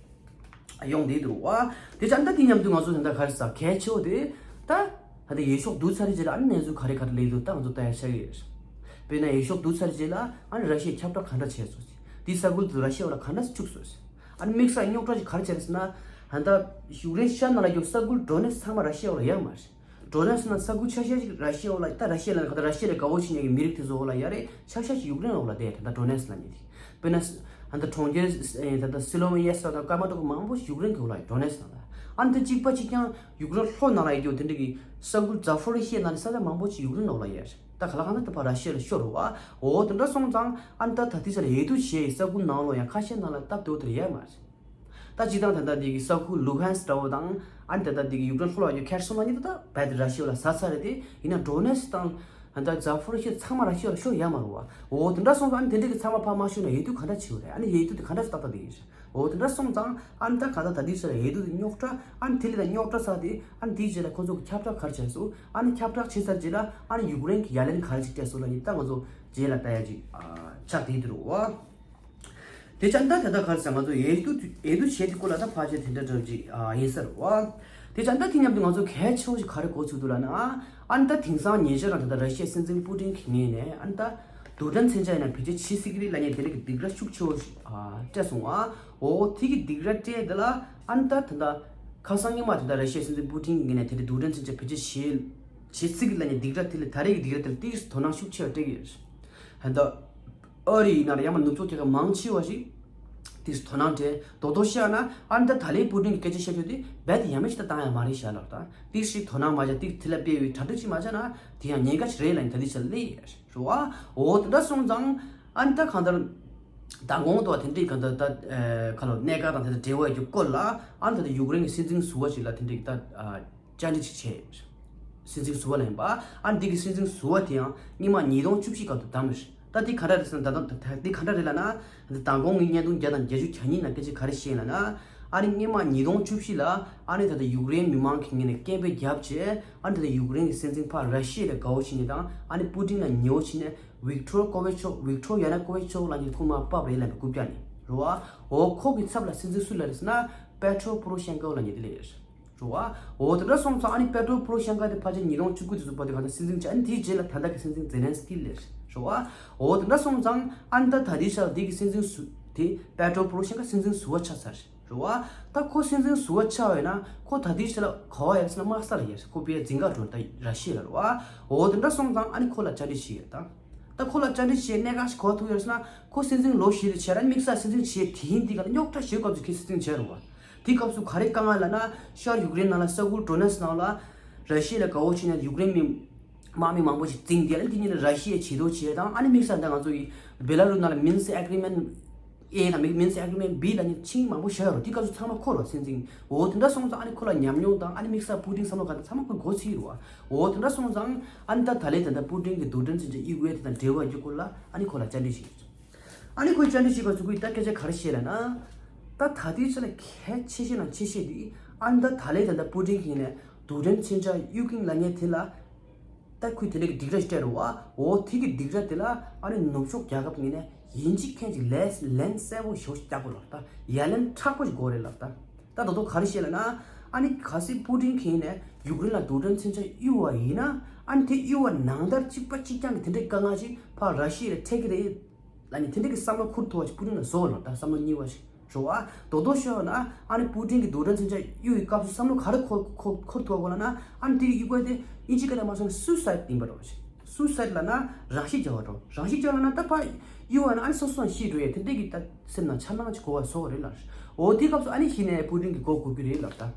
ཡོང་བསྡད་འདུག་བ། དེ་ཆ་ཨ་ནི་ད་དེ་མཉམ་དུ་ང་ཚོ་དེ་འདྲ་ག་རེ་ཟ་གལ་ཆེ་བོ་དེ་ད་ད་ལྟ་འོས་ཤོག་བསྡུ་ཚར་རྗེས་ལ་ཨ་ནི་གནས་ཚུལ་ག་རེ་ག་རེ་སླེབས་འདུག་ད་ང་ཚོ་ལྟ་ཡ་ཆགས་ཀྱི་རེད། དཔེར་ན་འོས་ཤོག་བསྡུ་ཚར་རྗེས་ལ་ཨ་ནི་ར་ཤི་ཡས་ཁྱབ་བསྒྲགས་ག་འདྲ་བྱས་སོང་ཟེར། དེ་ས་ཁུལ་དུ་ར་ཤི་ཡ་བ་ལ་ག་འདྲ་བཅུག་སོང་ཟེར། ཨ་ནི་དམིགས་བསལ་རྙོག་དྲ་ཞིག་ག་རེ་བྱས་རེད་ཟེར་ན། ད་ལྟ་ཡུཀ་རེན་ཤར་ནང་ལ་ཡོད་ས་ཁུལ་ཌོ་ནེ་སི་ཚང་མ་ར་ཤི་ཡ་བ་ལ་ཡོད་མ་རེད། ཌོ་ནེ་སི་ནང་ས་ཁུལ་ཆ་ཤས་ཤིག་ར་ཤི་ཡ་བ་ལ། ད་ར་ཤི་ཡ་ལ་ད་ར་ཤི་ཡ་ལ་དགའ་བོ་བྱེད་མཁན་གྱི་མི་རིགས་དེ་ཚོ་བ་ལ་ཡོད་རེད། ཆ་ཤས་ཤིག་ཡུཀ་རེན་འོག་ལ་བསྡད། ད་ལྟ་ཌོ་ནེ་སི་ལབ་མཁན་དེ། དཔེར་ན་ད་ལྟ་གྲོང་ཁྱེར་ད་ལྟ་སི་ལོ་ཝེ་ཡེ་སི་དང་ཀར་མ་ཊོ་ཀ་མང་པོ་ཞིག་ཡུཀ་རེན་གྱི་འོག་ལ་ཡོད། ཌོ་ནེ་སི་ནང་ལ། ཨ་ནི་དེ་གཅིག་པ་གཅིག་རྐྱང་ཡུཀ་རེན་ལྷོ་ནང་ལ་ཡོད་རྒྱུ་དེ་འདྲ་གི་ས་ཁུལ་ཛ་ཧྥོ་རི་ཤི་ཡ་ནང་ནས་ས་ཆ་མང་པོ་ཞིག་ཡུཀ་རེན་འོག་ལ་ཡོད་རེད། ད་ག་ལ་གང་ལྟར་ད་ཕར་ར་ཤི་ཡ་ལ་ཤོར་རེད་བ། འོ་དེ་འདྲ་སོང་ཙང་ཨ་ནི་ད་ད་ལྟའི་ཆ་ལ་འོས་བསྡུ་བྱས་ཡི་ས་ཁུལ་ནང་ལོགས་ཡང་ཁ་ཤས་ནང་ལ་སྟབས་བདེ་བོ་དེ་ཡོད་མ་རེད། ད་སྤྱིར་བཏང་ད་ལྟ་འདི་གི་ས་ཁུལ་ལུ་ཧན་སི་འདྲ་བོ་དང་ཨ་ནི་ད་ལྟ་འདི་གི་ཡུཀ་རེན་ལྷོ་ལ་ཡོད་ཁེར་སོན་ལ་གཉིས་ད་ད་རྦད་དེ་ར་ཤི་ཡ་ལ་ཟ་ཚར་རེད་དེ། ཡིན་ན་ཌོ་ནེ་སི་དང་ད་ལྟ་ཛ་ཧྥོ་རི་ཤི་ཚང་མ་ར་ཤི་ཡ་ལ་ཤོར་ཡོད་མ་རེད་བ། འོ་དེ་འདྲ་སོང་ཙང་ཨ་ནི་དེ་འདྲ་གི་ཚང་མ་ཕར་མ་ཤོར་ན་འོས་བསྡུ་ག་འདྲ་བྱེད་དགོས་རེད། ཨ་ནི་འོས་བསྡུ་དེ་ག་འདྲ་ཏག་ཏག་དེ་ཡིན་རེད། འོ་དེ་འདྲ་སོང་ཙང་ཨ་ནི་ད་ག་ད་ད་འདི་ས་ལ་འོས་བསྡུ་དེ་རྙོག་དྲ་ཨ་ནི་དེ་ལས་ད་རྙོག་དྲ་ཟ་དེ་ཨ་ནི་དེའི་རྗེས་ལ་ཁོ་ཚོ་གི་ཁྱབ་བསྒྲགས་ག་རེ་བྱས་སོང་། ཨ་ནི་ཁྱབ་བསྒྲགས་བྱས་ཚར་རྗེས་ལ་ཨ་ནི་ཡུཀ་རེན་གྱི་ཡ་ལན་ག་རེ་ཅིག་སྤྲད་སོང་ལབ་ནི་ད་ང་ཚོ་རྗེས་ལ་ལྟ་ཡ་ཅིག་ཨ་ཆགས་བསྡད་འདུག་རེད་བ། དེ་ཆ་ད་ད་ད་ག་རེ་ཟེར་ང་ཚོ་འོས་བསྡུ་འོས་བསྡུ་བྱས་དེ་སྐོར་ལ་ད་ཕལ་ཆེར་དེ་འདྲ་འདྲ་ཅིག་ཨ་ཡིན་ས་རེད་བ། དེ་ཆ་ད་དེ་མཉམ་དུ་ང་ཚོ་གལ་ཆེ་བོ་ཞིག་ག་རེ་གོ་ཚུགས་འདུག་ལབ་ན། ཨ་ནི་ད་དེང་སང་ཉེ་ཆར་རང་ད་ད་ར་ཤི་ཡའི་སྲིད་འཛིན་པུ་ཏིན་གྱི་ངོས་ནས་ཨ་ནི་ད་རྡུལ་ཕྲན་མཚོན་ཆ་ཡིན་ན་བེད་སྤྱོད་བྱེད་སྲིད་ཀྱི་རེད་ལབ་མཁན་དེ་འདྲ་གི་སྡིགས་ར་ཤུགས་ཆེ་བོ་ཞིག་ཨ་སྤྲད་སོང་ཨ། འོ་དེ་གི་སྡིགས་ར་སྤྲད་དེ་ལ་ཨ་ནི་ད་ད་ད་ཁ་སང་ཉི་མ་དེ་ད་ར་ཤི་ཡའི་སྲིད་འཛིན་པུ་ཏིན་གྱི་ངོས་ནས་དེ་འདྲ་རྡུལ་ཕྲན་མཚོན་ཆ་བེད་སྤྱོད་བྱེད་བྱེད་སྲིད་ཀྱི་རེད་ལབ་མཁན་སྡིགས་ར་དེ་ལས་ད་རེས་ཀྱི་སྡིགས་ར་དེ་ལ་ཏིག་ཙམ་དོ་སྣང་ཤུགས་ཆེ་བ་སྤྲད་ཀྱི་ཡོད་རེད། ཨ་ནི་ད། ཨ་རི་ཡིན་ན་ར་ཡང་མ་ནུབ་ཕྱོགས་རྒྱལ་ཁབ་མང་ཆེ་བ་ཞིག་ ཏིས་དོ་སྣང་སྤྲད་དོ་དོ་ཤ་ན་ཨ་ནི་ད་ད་ལའི་པུ་ཏིན་གྱི་སྐད་ཆ་བཤད་རྒྱུ་དེ་རྦད་དེ་ཡ་མེད་ཅིག་ད་བཏང་ཡ་མ་རེད་ཤག་ལབ། ད་ཏིས་ཞིག་དོ་སྣང་མ་བྱ་ཏིས་དེ་ལ་དཔེ་བའི་གྲ་སྒྲིག་ཅིག་མ་བྱ་ན་དེ་ཡང་ཉེན་ཁ་ཞིག་རེད་ལབ་ནི་ད་ལྟའི་ཆར་ལས་རེད་བ། འོ་དེ་འདྲ་སོང་ཙང་ཨ་ནི་ད་གང་ལྟར་མདང་དགོང་དུ་དེ་འདྲའི་གང་ལྟར་ད་ཁ་ལོ་གནད་འགག་དང་དེ་ལ་འབྲེལ་བ་ཡོད་རྒྱུ་སྐོར་ལ་ཨ་ནི་ད་ལྟ་ཡུཀ་རེན་གྱི་སྲིད་འཛིན་ཟུར་པ་ཞིག་ལ་དེ་འདྲའི་ད། བཅར་འདྲི་ཅིག་བྱས་ཡོད། སྲིད་འཛིན་ཟུར་པ་ལ་ཡིན་པ། ཨ་འདི་གི་སྲིད་འཛིན་ཟུར་པ་དེ་ཡང་སྔོན་མ་ཉིས་སྟོང་བཅུ་བཞི་སྐབས་དུ་བདམས་རེད། ད་འདི་ག་འདྲ་རེད་ཟེར་ན་ད་ད་འདི་ག་འདྲ་རེད་ལབ་ན། འདི་མདང་དགོང་ངས་བརྙན་ཐུང་བརྒྱ་དང་བརྒྱད་ཅུ་གྱ་གཉིས་ནང་སྐད་ཆ་ག་རེ་བཤད་ལབ་ན། ཨ་ནི་སྔོན་མ་ཉིས་སྟོང་བཅུ་བཞི་ལ་ཨ་ནི་ད་ལྟ་ཡུཀ་རེན་མི་མང་གི་ངོས་ནས་སྐད་འབོད་བརྒྱབ་བྱས་ཨ་ནི་ད་ལྟ་ཡུཀ་རེན་གྱི་སྲིད་འཛིན་ཕར་ར་ཤི་ཡ་ལ་དགའ་བོ་བྱེད་མཁན་དང་ཨ་ནི་པུ་ཏིན་ལ་ཉེ་བོ་བྱེད་མཁན་ཝིག་ཏོར་ཀོ་ཝེ་ཆོག་ཝིག་ཏོར་ཡ་ན་ཀོ་ཝེ་ཆོག་ལབ་མཁན་ཁོ་མར་ཕབ་རེད་ལབ་པའི་རྐུབ་བཀྱག་ནི་རེད་བ། འོ་ཁོ་གི་ཚབ་ལ་སྲིད་འཛིན་སུ་ལ་རེད་ཟེར་ན་པེ་ཏྲོ་པོ་རོ་ཤེན་ཀོ་ལབ་མཁན་དེ་ལ་ཡོད་རེད། རེད་བ། འོ་དེ་འདྲ་སོང་ཙང་ཨ་ནི་པེ་ཏྲོ་པོ་རོ་ཤེན་ཀོ་དེ་ཕལ་ཆེར་ཉིས་སྟོང་བཅུ་དགུ་དེ་ཚོ་བར་དུ་གང་ལྟར་སྲིད་འཛིན་བྱས། ཨ་ནི་དེའི་རྗེས་ལ་ད་ལྟ་གི་སྲིད་འཛིན་ཛེ་ལན་སི་ཀི་སླེབས། རེད་བ། འོ་དེ་འདྲ་སོང་ཙང་ཨ་ནི་ད་ད་ལྟའི་ཆར་དེ་གི་སྲིད་འཛིན་སུ་དེ་པེ་ཏྲོ་པོ་རོ་ཤེན་ཀོ་སྲིད་འཛིན་ཟུར་པ་ཆགས་ཚར། རེད་བ། ད་ཁོ་སྲིད་འཛིན་ཟུར་པ་ཆགས་པ་ཡིན་ན་ཁོ་ད་ལྟའི་ཆར་ལ་ག་པར་ཡོད་ཟེར་ན་དམག་ས་ལ་ཡོད། ཁོ་པའི་འཛིན་གྲྭ་འགྲོ་ད་ར་ཤི་ཡ་ལ་རེད་བ། འོ་དེ་འདྲ་སོང་ཙང་ཨ་ནི་ཁོ་ལ་བཅར་འདྲི་བྱེད་ཡོད་ད། ད་ཁོ་ལ་བཅར་འདྲི་བྱེད་གནད་འགག་ཞིག་ག་པར་ཐུག་ཡོད་ཟེར་ན་ཁོ་སྲིད་འཛིན་ལོ་བཞི་དེ་བྱས་ར་དམིགས་བསལ་སྲིད་འཛིན་བྱས་དེ་ཡིན་དེ་ག་ལ་རྙོག་དྲ་ཞིག་སྐབས་སུ་ཁོ་སྲིད་འཛིན་བྱས་རེད་བ། དེ་སྐབས་སུ་ག་རེ་དཀའ་ངལ་ལབ་ན་ཤར་ཡུཀ་རེན་ནང་ལ་ས་ཁུལ་ཀྲོ་ནེ་སི་ནང་ལ་ར་ཤི་ཡ་ལ་དགའ་བོ་བྱེད་ནས་ཡུཀ་རེན་མི་དམག་མི་མང་པོ་ཞིག་འཛིང་བསྡད་ལ་དེ་ཉིད་ལ་ར་ཤི་ཡས་བྱེད་དོ་བྱེད་དང་ཨ་ནི་དམིགས་བསལ་ད་ང་ཚོ་ཡི་བེ་ལ་རུ་ནང་ལ་མིན་སི་ཨེ་གྷི་རི་མེན་ཨེ་དང་མིན་སི་ཨེ་གྷི་རི་མེན་བི་ལབ་ནས་ཆིངས་མང་པོ་བཞག་ཡོད་རེད། དེ་སྐབས་སུ་ཚང་མ་ཁོ་ར་སྲིད་འཛིན། འོ་དེ་འདྲ་སོང་ཙང་ཨ་ནི་ཁོ་ལ་ཉམས་མྱོང་དང་ཨ་ནི་དམིགས་བསལ་པུ་ཏིན་བསམ་བློ་ག་འདྲ་ཚང་མ་ཁོས་གོ་ཚིག་རེད་བ། འོ་དེ་འདྲ་སོང་ཙང་ཨ་ནི་ད་ད་ལན་ད་ལྟ་པུ་ཏིན་གྱི་རྡུལ་ཕྲན་མཚོན་ཆ་གཡུག་ཡས་དེ་དང་འབྲེལ་བ་རྒྱུ་སྐོར་ལ་ཨ་ནི་ཁོ་ལ་བཅར་འདྲི་ཞིག་ཨ་ནི་ཁོས་བཅར་འདྲི་ཞིག་ག་ཚུགས་ཀྱི་ད་སྐད་ཆ་ག་རེ་བཤད་ལབ་ན། ད་ད་ལྟའི་ཆ་ལ་གལ་ཆེ་ཤོས་ནང་ཆེ་ཤོས་དེ་ཨ་ནི་ད་ད་ལན་ད་ལྟ་པུ་ཏིན་གྱི་ནས་རྡུལ་ཕྲན་མཚོན་ཆ་གཡུག་གིན་ལབ་མཁན་དེ་ལ། ད་ཁོས་དེ་འདྲ་གི་སྡིགས་ར་ཞིག་སྤྲད་རེད་བ། འོ་དེ་གི་སྡིགས་ར་དེ་ལ་ཨ་ནི་ནུབ་ཕྱོགས་རྒྱལ་ཁབ་ངོས་ནས་ཡིན་གཅིག་མཁན་གཅིག་ལན་ལན་གསལ་པོ་ཞིག་རྒྱག་དགོས་ལབ་ད། ཡ་ལན་མཁྲེགས་པོ་ཞིག་དགོས་རེད་ལབ་ད། ད་ད་དུང་ག་རེ་བཤད་ལབ་ན། ཨ་ནི་གལ་སྲིད་པུ་ཏིན་གྱིས་ནས་ཡུཀ་རེན་ལ་རྡུལ་ཕྲན་མཚོན་ཆ་གཡུག་པ་ཡིན་ན་ཨ་ནི་དེ་གཡུག་པ་ནང་ལྟར་གཅིག་པ་གཅིག་རྐྱང་གི་དེ་འདྲའི་དཀའ་ངལ་ཅིག་ཕར་ར་ཤི་ཡ་ལ་འཕྲད་ཀྱི་རེད། ལ་ནི་དེ་འདྲ་གི་བསམ་བློ་འཁོར་ཐུབ་པ་ཞིག་པུ་ཏིན་ལ་བཟོ་བ་ལ་ད་བསམ་བློ་གཉིས་པ་ཞིག་རེད་བ། རྡོག་རྡོག་ཤོད་ན་ཨ་ནི་པུ་ཏིན་གྱི་རྡུལ་ཕྲན་མཚོན་ཆ་གཡུག་གི་སྐབས་སུ་བསམ་བློ་ག་རེ་འཁོར་འཁོར་འཁོར་ཐུབ་པ་ལབ་ན་ཨ་ནི་དེ་གི་གཡུག་པ་དེ་དབྱིན་ཇི་སྐད་ལ་མ་སོང་ན་སུའི་སའེད་ཡིན་པ་འགྲོ་བ་ཞིག་སུའི་སའེད་ལབ་ན་རང་ཤི་བརྒྱབ་པ་འགྲོ། རང་ཤི་བརྒྱབ་ལབ་ན་ད་ཕར་གཡུག་པ་ན་ཨ་ནི་སོ་སོ་ཡང་ཤི་འགྲོ་ཡས་དེ་འདྲ་གི་ད་སེམས་ནང་འཆར་སྣང་ཅིག་འཁོར་བ་བཟོ་བ་རེད་ལ། འོ་དེ་སྐབས་སུ་ཨ་ནི་གཞི་ནས་པུ་ཏིན་གྱི་མགོ་སྒུར་གྱི་རེད་ལབ་ད།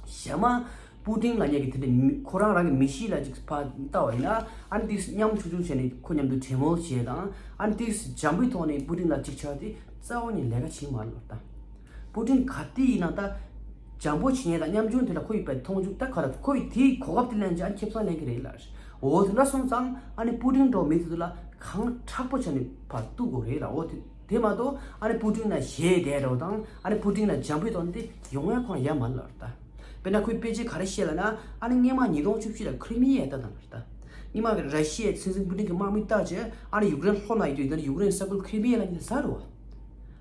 གཞན་མ། པུ་ཏིན་ལབ་མཁན་གྱི་དེ་འདྲ་མི་ཁོ་རང་རང་གི་མི་གཤིས་ལ་ཅིག་ཕར་ལྟ་བ་ཡིན་ན་ཨ་ནི་དེ་མཉམ་ཆུང་ཆུང་བྱས་ནས་ཁོ་མཉམ་དུ་གྲོས་མོལ་བྱས་དང་ཨ་ནི་དེ་འཇམ་པོའི་ཐོག་ནས་པུ་ཏིན་ལ་ཅིག་ཆགས་ཏེ་རྩ་བ་ནས་ལས་ཀ་བྱེད་མ་ལོར་ད། པུ་ཏིན་ག་དེ་ཡིན་ན་ད་འཇམ་པོ་བྱེད་མཁན་དང་ཉམ་ཆུང་དེ་ལ་ཁོ་ཡི་པའི་མཐོང་ཆུང་ད་ག་ལ་ཁོ་ཡི་དེའི་གོ་སྐབས་དེ་ལེན་ཅིག་ཨ་ནི་ཁེ་བཟང་ལེན་གི་རེད་ལ། འོ་དེ་འདྲ་སོང་ཙང་ཨ་ནི་པུ་ཏིན་འགྲོ་མི་དེ་ཚོ་ལ་གང་མཁྲེགས་པོ་བྱས་ནས་ཕར་གཏུག་དགོས་རེད་ལ། འོ་དེ། དེ་མ་གཏོགས་ཨ་ནི་པུ་ཏིན་ལ་ཞེད་བསྡད་རོགས་དང་ཨ་ནི་པུ་ཏིན་ལ་འཇམ་པོའི་ཐོག་ནས་ཡོང་ཡ་ཁོང་ཡ་མ་ལབ་རེད་ད། དཔེར་ན་ཁོས་དཔེ་ཆ་ག་རེ་བཤད་ལབ་ན་ཨ་ནི་སྔོན་མ་ཉིས་སྟོང་བཅུ་བཞི་ལ་ཁི་རི་མི་ཡ་ད་བཏང་རེད་ད། སྔོན་མ་གི་ར་ཤི་ཡའི་སྲིད་འཛིན་པུ་ཏིན་གྱི་དམག་མི་བཏགས་རྗེས་ཨ་ནི་ཡུཀ་རེན་ལྷོ་ན་ཡོད་དུས་ད་ནི་ཡུཀ་རེན་ས་ཁུལ་ཁི་རི་མི་ཡ་ལ་ཉིད་ཟ་རུ་བ།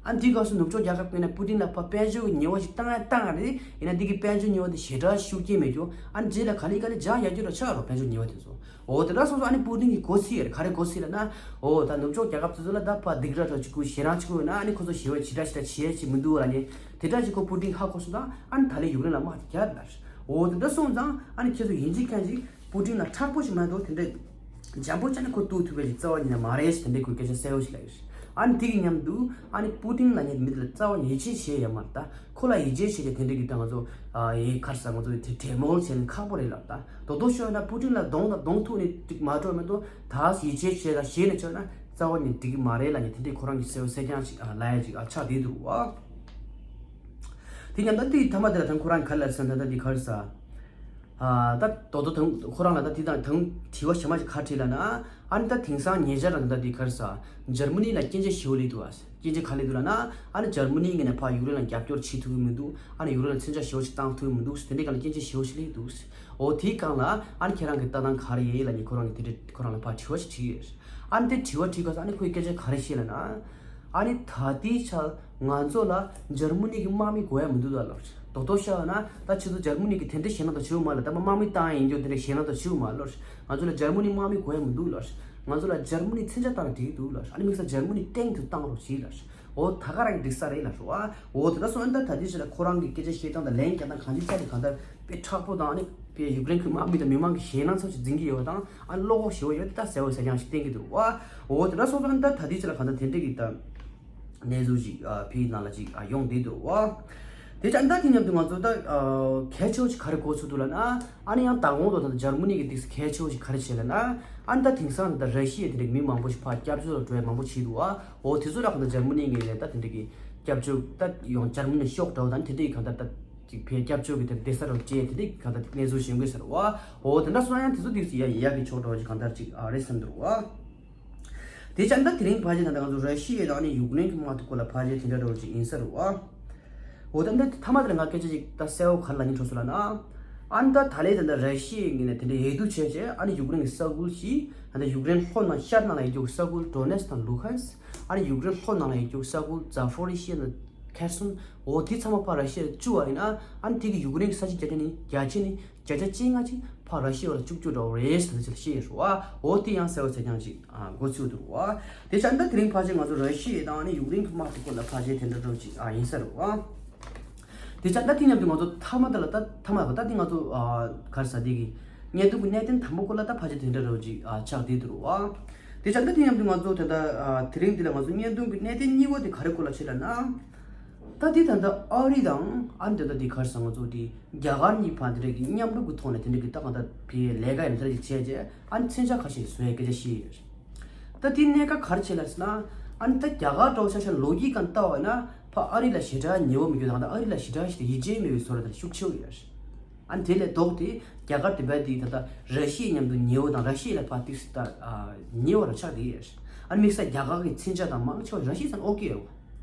ཨ་ནི་དེའི་སྐབས་སུ་ནུབ་ཕྱོགས་རྒྱལ་ཁབ་ཀུན་ནས་པུ་ཏིན་ལ་ཕར་དཔལ་འབྱོར་གྱི་ཉེས་པ་ཞིག་བཏང་ཡ་བཏང་རེད། ཡིན་ན་འདི་གི་དཔལ་འབྱོར་ཉེས་པ་དེ་ཞེ་དྲག་ཤུགས་རྐྱེན་མེད་རྒྱུ་ཨ་ནི་རྗེས་ལ་ག་ལེ་ག་ལེ་འཇགས་ཡ་རྒྱུ་ར་ཆགས་རོགས་དཔལ་འབྱོར་ཉེས་པ་དེ་ཚོ། འོ་དེ་འདྲ་སོང་ཙང་ཨ་ནི་པུ་ཏིན་གྱི་གོ་ཚིག་ཡོད་རེད། ག་རེ་གོ་ཚིག་ལབ་ན། འོ་ད་ནུབ་ཕྱོགས་རྒྱལ་ཁབ་དེ་ཚོ་ལ་ད་ཕར་སྡིགས་ར་འགྲོ་གཅིག་པུ་ཞེད་སྣང་གཅིག་པུ་ཡོད་ན་ཨ་ནི་ཁོ་ཚོ་ཞེ་པོ་ཞེ་དྲག་ཞེ་དྲག་བྱེད་ཀྱི་མི་འདུག་ལབ་ནས་དེ་འདྲ་ཞིག་ཁོ་པུ་ཏིན་ཧ་གོ་སོང་ཙང་ཨ་ནི་ད་ལན་ཡུཀ་རེན་ལ་དམག་དེ་རྒྱག་ལ། འོ་དེ་འདྲ་སོང་ཙང་ཨ་ནི་ཁྱེད་ཚོ་ཡིན་གཅིག་མཁན་གཅིག་པུ་ཏིན་ལ་མཁྲེགས་པོ་ཞིག་མ་གཏོགས་དེ་འདྲ་འཇམ་པོ་བྱས་ནས་ཁོ་གཏུག་ཐུབ་པའི་ཞིག་རྩ་བ་ཉིད་ནས་མ་རེད་ཞེས་དེ་འདྲའི་ཁོས་སྐད་ཆ་གསལ་པོ་ཞིག་ལབ་ཡོད། ཨ་ནི་དེ་གི་མཉམ་དུ་ཨ་ནི་པུ་ཏིན་ལབ་མཁན་མི་དེ་ལ་རྩ་བ་ཡིད་ཆེས་བྱེད་ཡ་མ་རེད་ད། ཁོ་ལ་ཡིད་ཆེས་བྱེད་ཀྱི་དེ་འདྲ་གི་ད་ང་ཚོ་ཨ་ཡི་གར་ས་ང་ཚོ་དེ་གྲོས་མོལ་བྱས་ན་ཁག་པོ་རེད་ལབ་ད། རྡོག་རྡོག་ཤོད་ན་པུ་ཏིན་ལ་གདོང་དང་གདོང་ཐུག་ནས་ཅིག་མ་འགྲོ་མི་འདུག་ད་ཡིད་ཆེས་བྱས་ལ་ཞེད་ནས་བྱས་ན་རྩ་བ་ནས་འགྲིག་གི་མ་རེད་ལབ་ནས་དེ་འདྲའི་ཁོ་རང་གི་གསལ་པོ་གསལ་རྐྱང་ཅིག་ཨ་ལབ་ཡ་ཅིག་ཨ་ཆགས་བསྡད་འདུག་བ། དེ་མཉམ་ད་དེ་ཐ་མ་དེ་ལ་ད་ཁོ་རང་ག་ལ་ཟེར་ན་ད་འདི་གར་ས། ཨ་ད་རྡོག་རྡོག་ད་ཁོ་རང་ལ་ད་དེ་དང་ད་དྲི་བ་ཞེ་མ་ཞིག་ག་དྲིས་ལབ་ན། ཨ་ནི་ད་དེང་སང་ཉེ་ཆར་ལ་ད་འདི་གར་ས་འཇར་མ་ནི་ལ་སྐྱོན་ཆ་ཞེ་པོ་སླེབས་འདུག་ཨ། སྐྱོན་ཆ་ག་སླེབས་འདུག་ལབ་ན། ཨ་ནི་འཇར་མ་ནི་ངོས་ནས་ཕར་ཡུཀ་རེན་ལ་རྒྱབ་སྐྱོར་བྱེད་ཐུབ་ཀྱི་མི་འདུག་ཨ་ནི་ཡུཀ་རེན་ལ་མཚོན་ཆ་ཞེ་པོ་ཞིག་བཏང་ཐུབ་ཀྱི་མི་འདུག་དེ་འདྲའི་སྒང་ལ་སྐྱོན་ཆ་ཞེ་པོ་ཞིག་སླེབས་འདུག་འོ་དེའི་སྒང་ལ་ཨ་ནི་ཁྱེད་རང་གི་ལྟ་སྟངས་ག་རེ་ཡིན་ལབ་ནས་ཁོ་རང་གིས་དེ་འདྲའི་ཁོ་རང་ལ་ཕར་དྲི་བ་ཞིག་དྲིས་ཡོད། ཨ་ནི་དེ་དྲི་བ་དྲིས་སྐབས་སུ་ཨ་ནི་ཁོས་སྐད་ཆ་ག་རེ་བཤད་ལབ་ན། ཨ་ནི་ད་ལྟའི་ཆར་ང་ཚོ་ལ་འཇར་མ་ནི་གི་དམག་མི་དགོས་ཡ་མི་འདུག་ལབ། རྡོག་རྡོག་བཤད་ན་ད་ཁྱེད་ཚོ་འཇར་མ་ནི་གི་དེ་འདྲ་ཞེད་སྣང་དང་བྱེད་དགོས་མ་ལབ། ད་དམག་མི་བཏང་ཡ་ཡིན་རྒྱུ་དེ་འདྲ་ཞེད་སྣང་དང་བྱེད་དགོས་མ་ལབ། ང་ཚོ་ལ་འཇར་མ་ནི་དམག་མི་དགོས་ཡ་མི་འདུག་ལབ། ང་ཚོ་ལ་འཇར་མ་ནི་མཚོན་ཆ་བཏང་ན་འགྲིག་གི་འདུག་ལབ། ཨ་ནི་དམིགས་བསལ་འཇར་མ་ནི་སྟེང་དུ་བཏང་རོགས་གྱིས་ལབ། འོ་ད་ག་རང་གི་འགྲིག་ས་རེད་ལབ་རོ། ཨ་འོ་དེ་འདྲ་སོང་ཨ་ནི་ད་ད་ལྟའི་ཆར་ལ་ཁོ་རང་གི་སྐད་ཆ་བཤད་སྟངས་དང་ལན་རྒྱག་སྟངས་གང་ཅི་བྱས་ཏེ་གང་ལྟར་དཔེ་མཁྲེགས་པོ་དང་ཨ་ནི་དཔེ་ཡུཀ་རེན་གྱི་དམག་མི་དང་མི་མང་གི་ཞེད་སྣང་ཚབས་ཆེ་འཛིན་གྱི་ཡོད་པ་དང་ཨ་ནི་བློ་ཁོག་ཞེ་པོ་ཡོད་དེ་ད་གསལ་པོ་གསལ་རྐྱང་ཞིག་བསྟན་གྱི་འདུག་ཨ་འོ་དེ་འདྲ་སོང་ཙང་ཨ་ནི་ད་ད་ལྟའི་ཆར་ལ་གང་ལྟར་དེ་འདྲ་གི་ད་ གནས་ཚུལ་ཅིག་ཨ་ཕྱི་ནང་ལ་ཅིག་ཨ་ཡོང་བསྡད་འདུག་བ། དེ་ཙང་ད་དེ་མཉམ་དུ་ང་ཚོ་ད་ཨ་གལ་ཆེ་བོ་ཅིག་ག་རེ་གོ་ཚུལ་འདུག་ལབ་ན། ཨ་ནི་ཡང་མདང་དགོང་དུ་ད་འཇར་མ་ནི་གི་ཏིག་གལ་ཆེ་བོ་ཅིག་ག་རེ་བྱས་ལབ་ན། ཨ་ནི་ད་དེང་སང་ད་ར་ཤི་ཡའི་དེ་འདྲའི་མི་མང་པོ་ཞིག་ཕར་སྐྱབས་བཅོལ་ལ་འགྲོ་ཡ་མང་པོ་ཞིག་འདུག་བ། འོ་དེ་ཚོ་ལ་གང་ལྟར་འཇར་མ་ནི་ངོས་ནས་ད་དེ་འདྲ་གི་སྐྱབས་བཅོལ་ད་ཡང་འཇར་མ་ནི་ཤོག་འདྲ་བོ་དང་དེ་འདྲའི་གང་ལྟར་ད་ཅིག་ཕར་སྐྱབས་བཅོལ་གི་དེ་བསྡད་ས་རུ་བཅད་དེ་འདྲའི་གང་ལྟར་གནས་ཚུལ་ཞིག་ཡོང་གི་ཟེར་བ། འོ་དེ་འདྲ་སོང་ན་ཡང་དེ་ཚོ་ཏིག་ཙམ་ཡ་ཡག་གི་ཕྱོགས་འདྲ་བོ་ཅིག་གང་ལྟར་ཅིག་ཨ་རེད་བསམ་འདུག་བ། དེ་ཙང་ད་དེ་རིང་ཕལ་ཆེར་ད་ལྟ་ང་ཚོ་ར་ཤི་ཡ་དང་ཨ་ནི་ཡུཀ་རེན་གྱི་དམག་དེ་སྐོར་ལ་ཕལ་ཆེར་དེ་འདྲ་འདྲ་བོ་ཅིག་ཡིན་ས་རེད་བ། འོ་ད་འདི་མཐའ་མ་དེར་ང་སྐད་ཆ་ཅིག་ད་གསལ་བོ་ག་རེ་ལབ་སྙིང་བྲོ་སོང་ལབ་ན། ཨ་ནི་ད་ད་ལན་ད་ལྟ་ར་ཤི་ཡའི་ངོས་ནས་དེ་འདྲའི་འོས་བསྡུ་བྱས་རྗེས་ཨ་ནི་ཡུཀ་རེན་གྱི་ས་ཁུལ་གྱི་ད་ལྟ་ཡུཀ་རེན་ལྷོ་ནང་ཤར་ནང་ལ་ཡོད་རྒྱུ་ས་ཁུལ་ཌོ་ནེ་སི་དང་ལུ་ཧན་སི། ཨ་ནི་ཡུཀ་རེན་ལྷོ་ནང་ལ་ཡོད་རྒྱུ་ས་ཁུལ་ཛ་ཕོ་རི་ཤི་ཡ་དང་ཁེར་སོན། འོ་དེ་ཚང་མ་ཕར་ར་ཤི་ཡ་ལ་བཅུག་པ་ཡིན་ན། ཨ་ནི་དེ་གི་ཡུཀ་རེན་གྱི་ས་ཆའི་བརྒྱ་ཆ་ནི་བརྒྱ་ཆ་ནི་བརྒྱ་ཆ་བཅོ་ལྔ་ཅིག་ཕར་ར་ཤི་ཡ་ལ་བཅུག་རྒྱུ་འདྲ་བོ་རེད་ཟེར་ནས་བཤད་ཡོད་རེད་བ། འོ་དེ་ཡང་གསལ་བོ་གསལ་རྐྱང་ཅིག་ཨ་གོ་ཚུལ་འདུག་བ། དེ་ཙང་ད་དེ་རིང་ཕལ་ཆེར་ང་ཚོ་ར་ཤི་ཡ་དང་ཨ་ནི་ཡུཀ་རེན་གྱི་དམག་དེ་སྐོར་ལ་ཕལ་ཆེར་དེ་འདྲ་འདྲ་བོ་ཅིག་ཨ་ཡིན་ས་རེད་བ། དེ་ཙང་ད་དེ་མཉམ་དུ་ང་ཚོ་མཐའ་མ་དེ་ལ་ད་མཐའ་མ་ད་དེ་ང་ཚོ་ཨ་ག་རེ་ཟ་དེ་གི་བརྙན་ཐུང་གི་གནད་དོན་དང་པོ་སྐོར་ལ་ད་ཕལ་ཆེར་དེ་འདྲ་འདྲ་བོ་ཅིག་ཨ་ཆགས་བསྡད་འདུག་བ། དེ་ཙང་ད་དེ་མཉམ་དུ་ང་ཚོ་ད་ལྟ་ཨ་དེ་རིང་འདི་ལ་ང་ཚོ་བརྙན་ཐུང་གི་གནད་དོན་གཉིས་པ་དེ་ག་རེ་སྐོར་ལ་བྱེད་ལབ་ན། ད་འདི་ད་ལྟ་ཨ་རི་དང་ཨ་ནི་ད་ལྟ་འདི་ག་རེ་ཟ་ང་ཚོ་འདི་རྒྱ་གར་གཉིས་བར་འདི་འདྲ་གི་མཉམ་རུབ་ཀྱི་ཐོག་ནས་དེ་འདྲ་གི་ད་གང་ལྟར་བི་ལས་ཀ་ཡང་དེ་འདྲ་གི་བྱས་རྗེས་ཨ་ནི་མཚོན་ཆ་ཁ་ཤས་བཟོ་ཡའི་སྐད་ཆ་བཤད་ཡོད། ད་འདི་གནད་འགག་ག་རེ་བྱེད་ལབ་ཟེར་ན། ཨ་ནི་ད་རྒྱ་གར་འདྲ་བོ་ཆ་ཤས་ལོ་རྒྱུས་སྒང་ལྟ་བ་ན་ཕར་ཨ་རི་ལ་ཞེ་དྲག་ཉེ་བོ་མི་འགྱུར་དང་ད་ཨ་རི་ལ་ཞེ་དྲག་ཞིག་ཡིད་ཆེས་མེད་པའི་བཟོ་འདྲ་དེ་ཤུགས་ཆེ་བོ་ཡོད། ཨ་ནི་དེ་ལས་ལྡོག་སྟེ་རྒྱ་གར་དེ་བས་དེ་ད་ལྟ་ར་ཤི་ཡའི་མཉམ་དུ་ཉེ་བོ་དང་ར་ཤི་ཡ་ལ་ཕར་ཏིག་ཙམ་ད་ཉེ་བ་རུ་ཆགས་བསྡད་ཡོད། ཨ་ནི་དམིགས་བསལ་རྒྱ་གར་གྱི་མཚོན་ཆ་དང་མང་ཆེ་བ་ར་ཤི་ཡ་ཚང་ཨོ་ཀེ་ཡོད།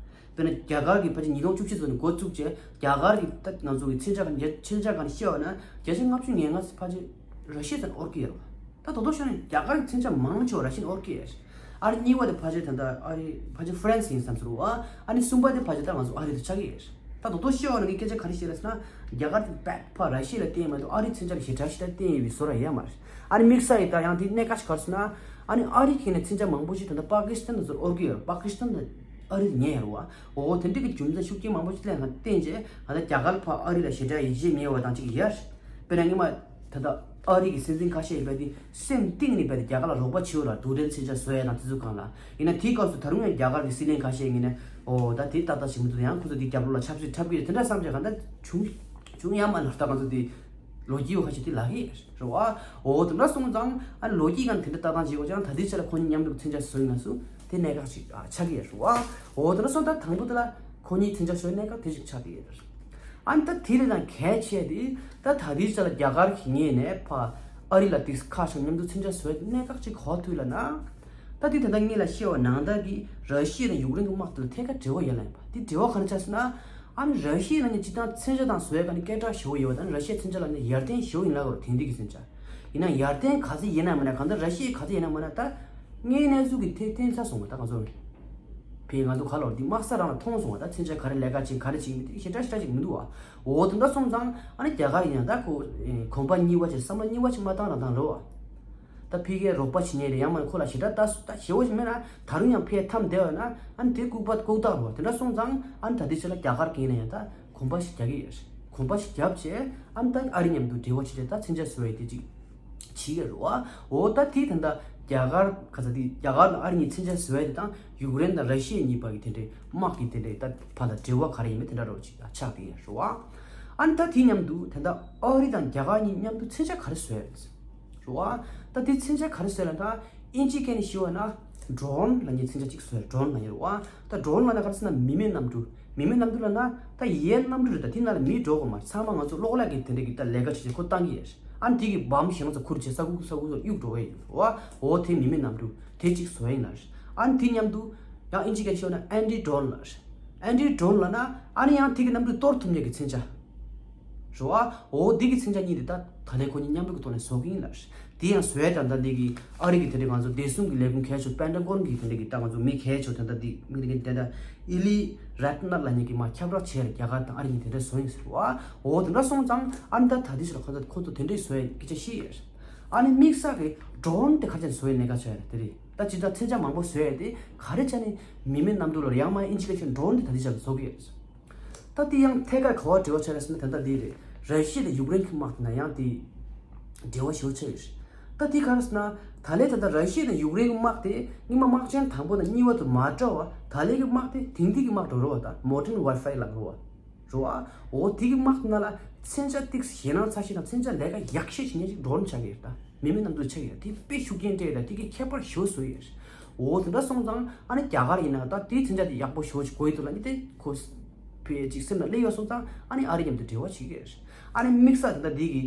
དཔེར་ན་རྒྱ་གར་གྱི་ཕལ་ཆེར་ཉིས་སྟོང་བཅུ་གཅིག་ཙམ་ནས་འགོ་བཙུགས་རྗེས་རྒྱ་གར་གྱི་ད་ང་ཚོ་གི་མཚོན་ཆ་གང་མཚོན་ཆ་གང་བཤད་པ་ན་བརྒྱ་ཆ་ལྔ་བཅུ་ང་ལྔ་ཕལ་ཆེར་ར་ཤི་ཡ་ཚང་ཨོ་ཀེ་ཡོད། ད་དོ་དོ་ཤོད་ན་རྒྱ་གར་གྱི་མཚོན་ཆ་མང་ཆེ་བ་ར་ཤི་ཡ་ཨོ་ཀེ་ཡོད། ཨ་རི་གཉིས་པ་དེ་ཕལ་ཆེར་ད་ལྟ་ཨ་རི་ཕལ་ཆེར་ཧྥ་རན་སི་ཡིན་བསམ་ཟེར་བ། ཨ་ནི་གསུམ་པ་དེ་ཕལ་ཆེར་ད་ང་ཚོ་ཨ་རི་དུ་ཆགས་ཀྱི་ཡོད། ད་དོ་དོ་ཤོད་ན་ངས་སྐད་ཆ་ག་རེ་བཤད་རེད་ཟེར་ན། རྒྱ་གར་དེ་བེག་ཕར་ར་ཤི་ཡ་ལ་བརྟེན་མ་གཏོགས་ཨ་རིའི་མཚོན་ཆ་ལ་ཞེ་དྲག་ཞེ་དྲག་བརྟེན་ཡོད་པའི་བཟོ་འདྲ་ཡོད་མ་རེད། ཨ་ནི་དམིགས་བསལ་ཡིན་ད་ཡང་དེ་གནད་འགག་ཞིག་ག་རེ་ཟེར་ན། ཨ་ནི་ཨ་རི་གི་ནས་མཚོན་ཆ་མང་པོ་ཞིག་ད་ལྟ་པ་ཀི་སི་ཐན་དུ་ཚུར་ཨོ་ཀེ་ཡོད་རེད། པ་ཀི་སི་ཐན་དང་ཨ་རི་དེ་ཉེ་ཡོད་རེད་བ། འོ་དེ་འདྲ་གི་རྒྱུ་མཚན་ཤུགས་རྐྱེན་མང་པོ་ཞིག་ལ་ཡང་བརྟེན་བྱས་ད་ལྟ་རྒྱ་གར་ཕར་ཨ་རི་ལ་ཞེ་དྲག་ཡིད་ཆེས་མེད་པ་དང་གཅིག་ཡོད་རེད། དཔེར་ན་སྔོན་མ་ད་ལྟ་ཨ་རི་གི་སྲིད་འཛིན་ཁ་ཤས་ཡིན་པ་དེ་སེམས་གཏིང་ནས་བས་ཏེ་རྒྱ་གར་ལ་རོགས་པ་བྱེད་འོ་ལ་རྡུལ་ཕྲན་མཚོན་ཆ་བཟོ་ཡ་དང་དེ་ཚོ་སྒང་ལ་ཡིན་ན། དེའི་སྐབས་སུ་ད་རུང་ཡང་རྒྱ་གར་གྱི་སྲིད་བློན་ཁ་ཤས་ངོས་ནས་འོ་ད་དེ་ཏག་ཏག་ཞིག་མི་འདུག་ཡང་ཁོ་ཚོ་དེ་རྒྱབ་ལོགས་ལ་ཆབ་སྲིད་འཁྲབ་ཀྱི་ཡོད་དེ་འདྲ་བསམ་བྱས་གང་ལྟར་བྱུང་བྱུང་ཡ་མ་ལ་ད་ང་ཚོ་དེ་ལོ་རྒྱུས་ཁ་ཤས་དེ་ལབ་ཀྱི་ཡོད་རེད་བ། འོ་དེ་འདྲ་སོང་ཙང་ཨ་ནི་ལོ་རྒྱུས་སྒང་དེ་འདྲ་ལྟ་སྟངས་བྱེད་དགོས་ཀྱང་ད་ལྟའི་ཆ་ལ་ཁོ་གཉིས་མཉམ་དུ་མཚོན་ཆ་བཟོ་ཡིན་ན་སུ་དེ་གནད་འགག་ཅིག་ཆགས་ཀྱི་ཡོད་རེད་བ། འོ་དེ་འདྲ་སོང་ད་དང་པོ་དེ་ལ་ཁོ་གཉིས་མཚོན་ཆ་བཟོ་ཡ་གནད་འགག་དེ་ཅིག་ཆགས་ཀྱི་ཡོད་རེད། ཨ་ནི་ད་དེ་ལས་ཀྱང་གལ་ཆེ་དེ་ད་ད་ལྟའི་ཆ་ལ་རྒྱ་གར་གྱི་ངོས་ནས་ཕར་ཨ་རི་ལ་ཏིག་ཁ་ཤས་མཉམ་དུ་མཚོན་ཆ་བཟོ་ཡ་གནད་འགག་ཅིག་ག་པར་ཐུག་ལབ་ན། ད་དེ་ད་ལྟ་ངས་ལ་བཤད་པ་ནང་ལྟར་གྱི་ར་ཤི་ཡ་དང་ཡུཀ་རེན་གྱི་དམག་དེ་ལ་ཐད་ཀར་འབྲེལ་བ་ཡོད་ལ་ཡིན་པ་དེ་འབྲེལ་བ་ག་རེ་ཆགས་ཟེར་ན། ཨ་ནི་ར་ཤི་ཡ་ལ་ནི་སྤྱིར་བཏང་མཚོན་ཆ་དང་བཟོ་ཡ་ག་ནི་སྐད་གྲགས་ཞེ་པོ་ཡོད་པ་དང་ར་ཤི་ཡའི་མཚོན་ཆ་ལ་ནི་ཡར་ཐོན་ཞེ་པོ་ཡིན་ལ་གོ་དེང་དུས་ཀྱི་མཚོན་ཆ། ཡིན་ན་ཡར་ཐོན་ག་ཚོད་ཡིན་ན་མིན་ན་གང་ལྟར་ར་ཤི་ཡའི་ག་ཚོད་ཡིན་ན་མིན་ན་ད་ངའི་གནས་ཚུལ་གྱི་ཐད་བསྟན་ཚར་སོང་བ་ད་ང་ཚོ་བས་ང་ཚོ་ག་ལོར་འདི་དམག་ས་རང་ལ་མཐོང་སོང་བ་ད་མཚོན་ཆ་ག་རེ་ལས་ཀ་བྱེད་ག་རེ་བྱེད་མི་དེ་ཞེ་དྲག་ཞེ་དྲག་ཅིག་མི་འདུག་བ། འོ་དེ་འདྲ་སོང་ཙང་ཨ་ནི་རྒྱ་གར་ཡིན་ཡང་ད་ཁོ་གོམ་པ་གཉིས་པ་ཅིག་བསམ་བློ་གཉིས་པ་ཅིག་མ་བཏང་རང་བཏང་རེད་བ། ད་ཕ་གིར་རོགས་པ་བྱེད་མཁན་རེད་ཡང་མིན་ཁོ་ལ་ཞེ་དྲག་ལྟ་ལྟ་ཞེ་པོ་ཞིག་མེད་ན་ད་རུང་ཡང་ཕར་འཐམས་བསྡད་པ་ན་ཨ་ནི་དེ་ལྐུགས་པ་ལྐུགས་རྟགས་རེད་བ། དེ་འདྲ་སོང་ཙང་ཨ་ནི་ད་ལྟའི་ཆ་ལ་རྒྱ་གར་གྱིས་ཡིན་ན་ཡང་ད་གོམ་པ་ཞིག་རྒྱག་གི་ཡོད་རེད། གོམ་པ་ཞིག་བརྒྱབ་བྱས་ཨ་ནི་ད་ཨ་རི་མཉམ་དུ་འབྲེལ་བ་བྱེད་བྱས་ད་མཚོན་ཆ་བཟོ་ཡས་དེ་ཅིག་བྱེད་ཀྱི་རེད་བ། འོ་ད་དེ་ད་ལྟ་རྒྱ་གར་ག་ས་དེ་རྒྱ་གར་དང་ཨ་རི་གཉིས་མཚོན་ཆ་བཟོ་ཡས་དེ་དང་ཡུཀ་རེན་དང་ར་ཤི་ཡ་གཉིས་བར་གྱི་དེ་འདྲའི་དམག་གི་དེ་འདྲའི་ད་བར་ལ་འབྲེལ་བ་ག་རེ་ཡིན་མིན་དེ་འདྲ་རོ་ཅིག་ཆགས་ཀྱི་ཡོད་རེད་བ། ཨ་ནི་ད་དེ་མཉམ་དུ་ད་ལྟ་ཨ་རི་དང་རྒྱ་གར་གཉིས་མཉམ་དུ་མཚོན་ཆ་ག་རེ་བཟོ་ཡས་རེད། རེད་བ། ད་དེ་མཚོན་ཆ་ག་རེ་བཟོས་ལབ་ན་ད་ཨིན་ཇིའི་སྐད་ནས་ཞུ་བ་ན་ཌོ་རོན་ལབ་མཁན་མཚོན་ཆ་གཅིག་བཟོས་ཌོ་རོན་ལབ་མཁན་རེད་བ། ད་ཌོ་རོན་ལབ་ན་ག་རེ་ཟེར་ན་མི་མེད་གནམ་གྲུ། མི་མེད་གནམ་གྲུ་ལབ་ན་ད་ཡས་གནམ་གྲུ་རེད། ད་དེ་ནང་ལ་མི་འགྲོ་དགོས་མ་རེད། ཚང་མ་ང་ཚོ་གློག་ཀླད་ཀྱི་དེ་འདྲ་གི་ད་ལས་ཀ་བྱེད་བྱེད་ཁོ་བཏང་གི་ཡོད་རེད། ཨ་ནི་དེ་གི་བམ་གཞན་ཚོ་ཁུར་བྱས་ས་ཁུག་ས་ཁུག་ཚོ་གཡུག་འགྲོ་བས་ཡིན་རེད་བ། འོ་དེ་མི་མེད་གནམ་གྲུ་དེ་གཅིག་བཟོས་ཡིན་ལབ་རེད། ཨ་ནི་དེ་མཉམ་དུ་ཡང་ཨིན་ཇིའི་སྐད་ནས་ཞུ་བ་ན་ཨན་ཊི་ཌོ་རོན་ལབ་རེད། ཨན་ཊི་ཌོ་རོན་ལབ་ན་ཨ་ནི་ཡང་དེ་གི་གནམ་གྲུ་གཏོར་ཐུབ་མཁན་གྱི་མཚོན་ཆ། རེད་བ། འོ་འདི་གི་མཚོན་ཆ་གཉིས་དེ་ད་ད་ལན་ཁོ་གཉིས་མཉམ་རུབ་ཀྱི་ཐོག་ནས་བཟོ་གི་ཡིན་ལབ་རེད། དེ་ཡང་བཟོ་ཡ་དང་ད་འདི་གི་ཨ་རི་གི་དེ་འདྲའི་ང་ཚོ་བདེ་སྲུང་གི་ལས་ཁུངས་གལ་ཆེ་པེན་ཊ་གོན་གི་དེ་འདྲའི་གི་ད་ང་ཚོ་མི་གལ་ཆེ་དེ་འདྲ་འདི་མི་དེ་གི་དེ་འདྲ་ཨི་ལི་རད་ནར་ལབ་མཁན་གྱི་མ་ཁྱབ་བསྒྲགས་བྱས་རེད། རྒྱ་གར་དང་ཨ་རི་གཉིས་དེ་འདྲ་བཟོ་ཡིན་ཟེར་བ། འོ་དེ་འདྲ་སོང་ཙང་ཨ་ནི་ད་ད་འདི་ཚོ་ལ་ཁོ་ཚོ་ཁོ་ཚོ་དེ་འདྲའི་བཟོ་ཡ་སྐད་ཆ་བཤད་ཡོད་རེད། ཨ་ནི་དམིགས་བསལ་གི་ཌོ་རོན་དེ་ག་རེ་བྱས་ནས་བཟོ་ཡའི་གནད་འགག་ཆགས་ཡོད་རེད། དེ་རེད། ད་ཇི་ལྟར་མཚོན་ཆ་མང་པོ་བཟོ་ཡ་དེ་ག་རེ་བྱས་ནས་མི་མེད་གནམ་གྲུ་ལ་ཡང་མ་ཨིན་ཇིའི་སྐད་ནས་ཌོ་རོན་དེ་ད་འདི་ཆ་ལ་བཟོ་གི་ཡོད་རེད། ད་དེ་ཡང་ཐད་ཀར་ག་པར་འབྲེལ་བ་ཆགས་རེད་ཟེར་ན་དེ་འདྲ་འདི་རེད། ར་ཤི་ཡ་དང་ཡུཀ་རེན་གྱི་དམག་དེ་ན་ཡང་དེ་འབྲེལ་བ་ཞེ་པོ་ཆགས་ཡོད་རེད། ད་དེ་ག་རེ་ཟེར་ན། ད་ལན་ད་ལྟ་ར་ཤི་ཡ་དང་ཡུཀ་རེན་གྱི་དམག་དེ་སྔོན་མ་དམག་ཆེན་དང་པོ་དང་གཉིས་པ་དང་མ་འདྲ་བ། ད་ལན་གྱི་དམག་དེ་དེང་དུས་ཀྱི་དམག་འདྲ་བོ་རེད་བ། ད་modern warfare ལབ་རེད་བ། རེད་བ། འོ་དེ་གི་དམག་ནང་ལ་མཚོན་ཆ་ཏོག་ཙམ་ཞེད་སྣང་ཚ་ཤོས་དང་མཚོན་ཆ་ལས་ཀ་ཡག་ཤོས་བྱེད་མཁན་ཅིག་ཌོ་རོན་ཆགས་ཀྱི་ཡོད། ད་མི་མེད་གནམ་གྲུ་ཆགས་ཀྱི་ཡོད། དེ་དཔེ་ཤུགས་རྐྱེན་སྤྲད་ཡོད། ད་དེ་གི་ཁྱད་པར་ཞེ་པོ་བཟོས་ཡོད། འོ་དེ་འདྲ་སོང་ཙང་ཨ་ནི་རྒྱ་གར་ཡིན་ན་ད་དེའི་མཚོན་ཆ་དེ་ཡག་པོ་ཞེ་པོ་ཅིག་དགོས་ཡོད་འདུག་ལབ་ནི་དེ་ཁོ་ཕལ་ཆེར་སེམས་ལ་སླེབས་ཡོད་སོང་ཙང་ཨ་ནི་ཨ་རི་མཉམ་དུ་འབྲེལ་བ་བྱེད་ཀྱི་ཡོད། ཨ་ནི་དམིགས་བསལ་དེ་འདྲ་དེ་གི་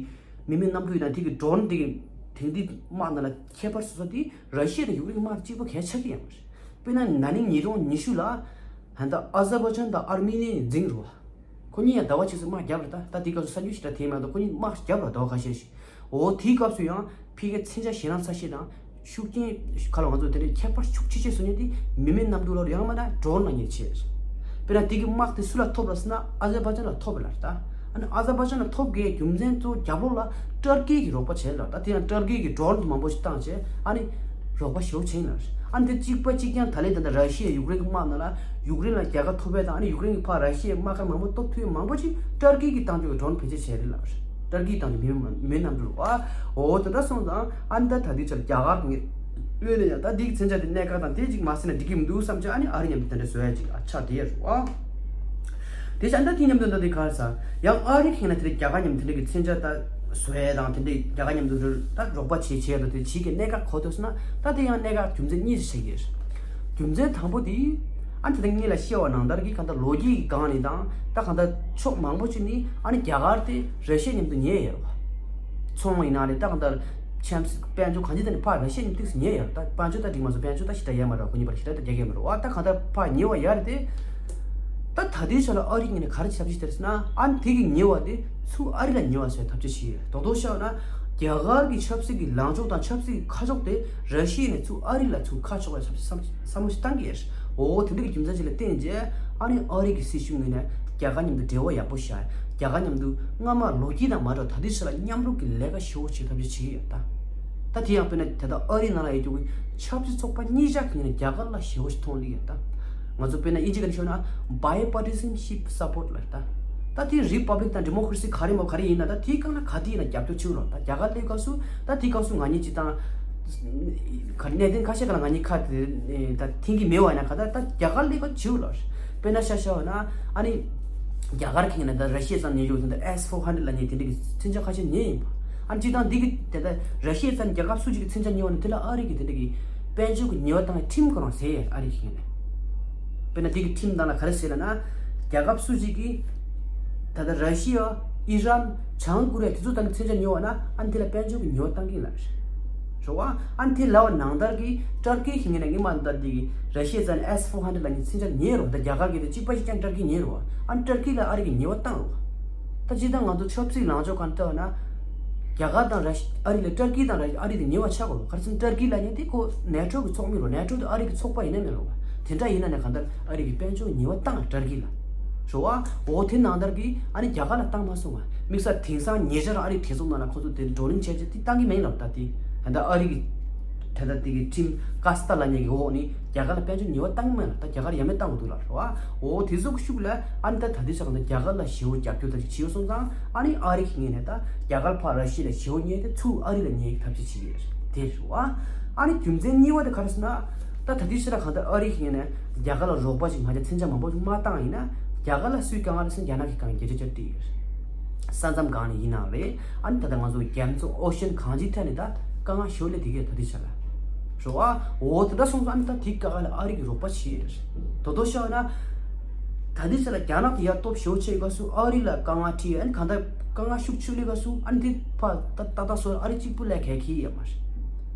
མི་མེད་གནམ་གྲུ་ཡིན་ན་དེ་གི་ཌོ་རོན་དེ་གི་དེང་དུས་དམག་ནང་ལ་ཁྱད་པར་བཟོ་ས་དེ་ར་ཤི་ཡ་དང་ཡུཀ་རེན་གྱི་དམག་གཅིག་པ་གས་ཆགས་ཀྱི་ཡོད་མ་རེད། དཔེར་ན་ན་ནིང་ཉིས་སྟོང་ཉི་ཤུ་ལ་ཧན་ད་ཨ་ཛར་བྷ་ཇན་དང་ཨར་མི་ནི་ཡ་འཛིང་རུ་བ། ཁོ་གཉིས་ཡང་ཟླ་བ་གཅིག་ཙམ་དམག་བརྒྱབ་རེད། ད་ད་དེའི་སྐབས་སུ་གསར་འགྱུར་ཞིག་ད་དེ་མ་གཏོགས་ཁོ་གཉིས་དམག་བརྒྱབ་རེད། ཟླ་བ་ཁ་ཤས་ཤིག་འོ་དེའི་སྐབས་སུ་ཡང་ཕ་གིའི་མཚོན་ཆ་ཞེད་སྣང་ཚ་ཤོས་དང་ཤུགས་རྐྱེན་ཁ་ལོ་ང་ཚོ་དེ་འདྲའི་ཁྱད་པར་ཤུགས་ཆེ་ཆེ་བཟོ་མཁན་དེ་མི་མེད་གནམ་གྲུ་ལབ་རེད། ཡང་མིན་ན་ཌོ་རོན་ལབ་མཁན་བྱས། དཔེར་ན་དེ་གི་དམག་དེ་སུ་ལ་ཐོབ་རེད་ཟེར་ན་ཨ་ཛར་བྷ་ཇན་ལ་ཐོབ་རེད་ལབ་རེད། ད་ཨ་ནི་ཨ་ཛར་བྷ་ཇན་ལ་ཐོབ་དགོས་རྒྱུ་མཚན་གཙོ་བོ་རྒྱབ་ལོགས་ལ་ཏུར་ཀི་གིས་རོགས་པ་བྱས་ལབ་རེད། ད་དེ་ཡང་ཏུར་ཀི་གིས་ཌོ་རོན་མང་པོ་ཞིག་བཏང་བྱས་ཨ་ནི་རོགས་པ་ཞེ་པོ་བྱས་ལབ་རེད། ཨ་ནི་དེ་གཅིག་པ་གཅིག་རྐྱང་ད་ལན་ད་ལྟ་ར་ཤི་ཡ་ཡུཀ་རེན་གྱི་དམག་ནང་ལ་ཡུཀ་རེན་ལ་རྒྱལ་ཁ་ཐོབ་པ་དང་ཨ་ནི་ཡུཀ་རེན་གྱིས་ཕར་ར་ཤི་ཡའི་དམག་སྒར་མང་པོ་གཏོར་ཐུབ་ཡ་མང་པོ་ཅིག་ཏུར་ཀི་གིས་བཏང་རྒྱུ་གི་ཌོ་རོན་ཕལ་ཆེར་བྱས་རེད་ལབ་རེད། ཏུར་ཀི་བཏང་རྒྱུ་མི་མི་གནམ་གྲུ་རེད་བ། འོ་དེ་འདྲ་སོང་ཙང་ཨ་ནི་ད་ད་ལྟའི་ཆར་རྒྱ་གར་གྱི་ངོས་ནས་ཡང་ད་འདི་གི་མཚོན་ཆ་དེ་གནད་འགག་དང་དེ་ཅིག་མ་ཟིན་ན་འགྲིག་གི་མི་འདུག་བསམ་བྱས་ཨ་ནི་ཨ་རི་མཉམ་དུ་དེ་འདྲ་བཟོ་ཡ་ཅིག་ཨ་ཆགས་བསྡད་ཡོད་རེད་བ། དེ་བཞིན་ད་དེ་མཉམ་དུ་ད་དེ་ག་རེ་ཟ། ཡང་ཨ་རི་གི་ངོས་ནས་དེ་འདྲ་རྒྱ་གར་མཉམ་དེ་འདྲ་གི་མཚོན་ཆ་ད་བཟོ་ཡ་དང་དེ་འདྲ་རྒྱ་གར་མཉམ་དུ་ད་རོགས་པ་བྱེད་བྱེད་ཡ་དང་དེ་བྱེད་ཀྱི་གནད་འགག་གོ་ཐུབ་སོང་ན་ད་དེ་ཡང་གནད་འགག་རྒྱུ་མཚན་གཉིས་ཤིག་ཆགས་ཀྱི་རེད། རྒྱུ་མཚན་དང་པོ་དེ་ཨ་ནི་ད་ལྟ་ངེད་ལ་བཤད་པ་ནང་ལྟར་གྱི་གང་ལྟར་ལོ་རྒྱུས་ཀྱི་སྒང་ནས་དང་ད་གང་ལྟར་ཕྱོགས་མང་པོ་ཅིག་ནས་ཨ་ནི་རྒྱ་གར་དེ་ར་ཤི་ཡ་མཉམ་དུ་ཉེ་ཡོད་རེད་བ། ཚོང་ཡིན་ན་རེད། ད་གང་ལྟར་ཆམ་སྲིད་དཔལ་འབྱོར་གང་ཅི་ད་ནི་ཕར་ར་ཤི་ཡ་ནས་ཏིག་ཙམ་ཉེ་ཡོད་རེད། ད་དཔལ་འབྱོར་ད་འགྲིག་མ་སོང་། དཔལ་འབྱོར་ད་ཞེ་དྲག་ཡོད་མ་རེད། ཁོ་གཉིས་བར་ཞེ་དྲག་ད་རྒྱག་གི་མ་རེད་བ། ད་གང་ལྟར་ཕར་ཉེ་བ་ཡོད་རེད་དེ། ད་ད་ལྟའི་ཆ་ལ་ཨ་རི་ངོས་ནས་ག་རེ་ཐབས་ཤེས་དེ་རེད་ཟེར་ན་ཨ་ནི་དེ་གི་ཉེ་བ་དེ་ཚུར་ཨ་རི་ལ་ཉེ་བ་བཟོ་ཐབས་ཤེས་བྱེད་ཡོད། རྡོག་རྡོག་བཤད་ན་རྒྱ་གར་གྱི་ཆབ་སྲིད་ཀྱི་ལངས་ཕྱོགས་དང་ཆབ་སྲིད་ཀྱི་ཁ་ཕྱོགས་དེ་ར་ཤི་ཡ་ནས་ཚུར་ཨ་རི་ལ་ཚུར་ཁ་ཕྱོགས་པའི་ཆབ་སྲིད་བསམ་བསམ་བློ་ཞིག་བཏང་གི་ཡོད། འོ་དེ་འདྲ་གི་རྒྱུ་མཚན་ཅིག་ལ་བརྟེན་རྗེས་ཨ་ནི་ཨ་རི་གི་སྲིད་གཞུང་ངོས་ནས་རྒྱ་གར་མཉམ་དུ་འབྲེལ་བ་ཡག་པོ་བཞག་རྒྱ་གར་མཉམ་དུ་སྔ་མ་ལོ་རྒྱུས་དང་མ་འདྲ་བ་ད་ལྟའི་ཆ་ལ་མཉམ་རུབ་ཀྱི་ལས་ཀ་ཞེ་པོ་བྱེད་ཐབས་ཤེས་བྱེད་ཀྱི་ཡོད་ད། ད་དེ་ཡང་དཔེར་ན་ད་ལྟ་ཨ་རིའི་ནང་ལ་ཡོད་རྒྱུ་གི་ཆབ་སྲིད་ཚོགས་པ་གཉིས་ཆ་གི་ངོས་ནས་རྒྱ་གར་ལ་ཞེ་པོ་ཞིག་མཐོང་ལེ་ཡོད་ད། ང་ཚོ་དཔེར་ན་དབྱིན་ཇི་སྐད་ནས་ཤོད་ན་bipartisanship support ལབ་ད། ད་དེ་རི་པབ་ལིག་དང་ཌི་མོ་ཀ་རེ་སི་ག་རེ་མོ་ག་རེ་ཡིན་ན་ད་དེའི་སྒང་ལ་ག་དེ་ཡིན་ན་རྒྱབ་སྐྱོར་བྱེད་ཀྱི་ཡོད་རེད། ད་རྒྱ་གར་སླེབས་སྐབས་སུ་ད་དེའི་སྐབས་སུ་ང་གཉིས་སྤྱིར་བཏང་ག་གནད་དོན་ཁ་ཤས་སྒང་ལ་ང་གཉིས་ཁ་དེ་ད་འཐེན་གྱི་མེད་པ་ཡིན་ན་ག་ད་ད་རྒྱ་གར་སླེབས་སྐབས་བྱེད་ཀྱི་ཡོད་རེད། དཔེར་ན་ཤ་ཤ་བ་ན་ཨ་ནི་རྒྱ་གར་གྱི་ངོས་ནས་ད་ར་ཤི་ཡའི་ས་ནས་ཉོ་རྒྱུ་ད་ལྟ་S four hundred ལབ་མཁན་དེ་འདྲ་གི་མཚོན་ཆ་ཁ་ཤས་ཉོས་ཡིན་པ། ཨ་ནི་སྤྱིར་བཏང་འདི་གི་ད་ལྟ་ར་ཤི་ཡའི་ས་ནས་རྒྱལ་ཁབ་སུ་གཅིག་གི་མཚོན་ཆ་ཉོ་བ་ན་དེ་ལ་ཨ་རི་གི་དེ་འདྲ་གི་དཔལ་འབྱོར་གྱི་ཉེས་པ་བཏང་བའི་ཁྲིམས་ཁོ་རང་ཟེར་ཡས་ཨ་རི་གི་ངོས་ནས། དཔེར་ན་འདི་གི་ཁྲིམས་ནང་ལ་ག་རེ་ཟེར་ལབ་ན། རྒྱལ་ཁབ་སུ་གཅིག་གིས་ད་ལྟ་ར་ཤི་ཡ། ཨི་རན། བྱང་ཀོ་རི་ཡ་དེ་ཚོ་ད་ནི་མཚོན་ཆ་ཉོ་བ་ན་ཨ་ནི་དེ་ལ་དཔལ་འབྱོར་གྱི་ཉེས་པ་བཏང་གི་ཡིན་ལབ་རེད། རེད་བ། ཨ་ནི་དེ་ལབ་པ་ནང་ལྟར་གྱི་ཏུར་ཀི་གི་ངོས་ནས་སྔོན་མ་ད་འདི་གི་ར་ཤི་ཡའི་ས་ནས་S four hundred ལབ་མཁན་མཚོན་ཆ་ཉོས་རེད་བ། ད་རྒྱ་གར་གྱི་དེ་གཅིག་པ་གཅིག་རྐྱང་ཏུར་ཀི་ཉོས་རེད་བ། ཨ་ནི་ཏུར་ཀི་ལ་ཨ་རི་གིས་ཉེས་པ་བཏང་རེད་བ། ད་སྤྱིར་བཏང་ང་ཚོ་ཆབ་སྲིད་ལངས་ཕྱོགས་སྒང་ལྟ་བ་ན། རྒྱ་གར་དང་ར་ཤི་ཨ་རི་ལ་ཏུར་ཀི་དང་ར་ཨ་རི་དེ་ཉེ་བ་ཆགས་དགོས་རེད། ག་རེ་ཟེར་ན་ཏུར་ཀི་ལབ་མཁན་དེ་ཁོ་ནེ་ཊོ་གི་ཚོགས་མི་རེད། ནེ་ཊོ་དེ་ཨ་རི་གི་ཚོགས་པ་ཡིན་ན་མིན་རེད་བ། དེ་འདྲ་ཡིན་ན་ནས་གང་ལྟར་ཨ་རི་གི་དཔལ་འབྱོར་ཉེ་བ་བཏང་ཏུར་ཀི་ལ། རེད་བ། འོ་དེ་ནང་ལྟར་གི་ཨ་ནི་རྒྱ་གར་ལ་བཏང་མ་སོང་བ། དམིགས་བསལ་དེང་སང་ཉེ་ཆར་ཨ་རི་གྲོས་ཚོགས་ནང་ལ་ཁོ་ཚོ་དེ་བགྲོ་གླེང་བྱས་རྗེས་དེ་བཏང་གི་མིན་ལབ་ད་དེ། ད་ལྟ་ཨ་རི་གི་ད་ལྟ་དེ་གི་ཁྲིམས་ཀ་སི་ཐ་ལབ་མཁན་གི་འོག་ནས་རྒྱ་གར་ལ་དཔལ་འབྱོར་ཉེ་བ་བཏང་གི་མིན་ལབ། ད་རྒྱ་གར་ཡ་མེད་བཏང་གི་འདུག་ལབ་རེད་བ། འོ་དེ་ཚོ་གི་ཤུགས་ལ་ཨ་ནི་ད་ད་ལྟའི་ཆར་གང་ལྟར་རྒྱ་གར་ལ་ཞེ་པོ་རྒྱབ་སྐྱོར་ད་ཅིག་བྱས་ཡོད་སོང་ཙང་ཨ་ནི་ཨ་རི་གི་ངོས་ནས་ད་རྒྱ་གར་ཕར་ར་ཤི་ཡ་ལ་ཞེ་པོ་ཉེ་སྟེ་ཚུར་ཨ་རི་ལ་ཉེ་ཐབས་ཤེས་བྱེད་ཀྱི་ཡོད་རེད། དེ་རེད་བ། ཨ་ནི་རྒྱུ་མཚན་གཉིས་པ་དེ་ག་རེ་ཟེར་ན། ད་ད་ལྟའི་ཆར་གང་ལྟར་ཨ་རི་གི་ངོས་ནས་རྒྱ་གར་ལ་རོགས་པ་ཞིག་མ་བྱས་མཚོན་ཆ་མང་པོ་ཞིག་མ་བཏང་ཡིན་ན། རྒྱ་གར་ལ་སུས་དཀའ་ངལ་རེད་ཟེར་ན་རྒྱ་ནག་གིས་དཀའ་ངལ་སྐད་ཆ་བཤད་ཀྱི་ཡོད། ས་མཚམས་སྒང་ནས་ཡིན་ནའང་རེད། ཨ་ནི་ད་ལྟ་ང་ཚོ་རྒྱ་མཚོ་ཨོ་ཤན་གང་ཅིའི་ཐད་ནས་ད་དཀའ་ངལ་ཞེ་པོ་སླེབས་བསྡད་ཀྱི་ཡོད་ད་ལྟའི་ཆར་ལ། རེད་བ། འོ་དེ་འདྲ་སོང་ཙང་ཨ་ནི་ད་དེའི་དཀའ་ངལ་ལ་ཨ་རི་གིས་རོགས་པ་བྱས་ཡོད་རེད། དོ་དོ་བཤད་ན། ད་ལྟའི་ཆར་ལ་རྒྱ་ནག་དེ་ཡར་སྟོབས་ཞེ་པོ་ཆེ་ཡོད་སྐབས་སུ་ཨ་རི་ལ་དཀའ་ངལ་འཕྲད་ཡོད། ཨ་ནི་གང་ལྟར་དཀའ་ངལ་ཤུགས་ཆེ་སླེབས་སྐབས་སུ་ཨ་ནི་དེ་ཕར་ད་ཏག་ཏག་བཟོ་ཨ་རི་གཅིག་པུ་ལས་གལ་གྱི་ཡོད་མ་རེད།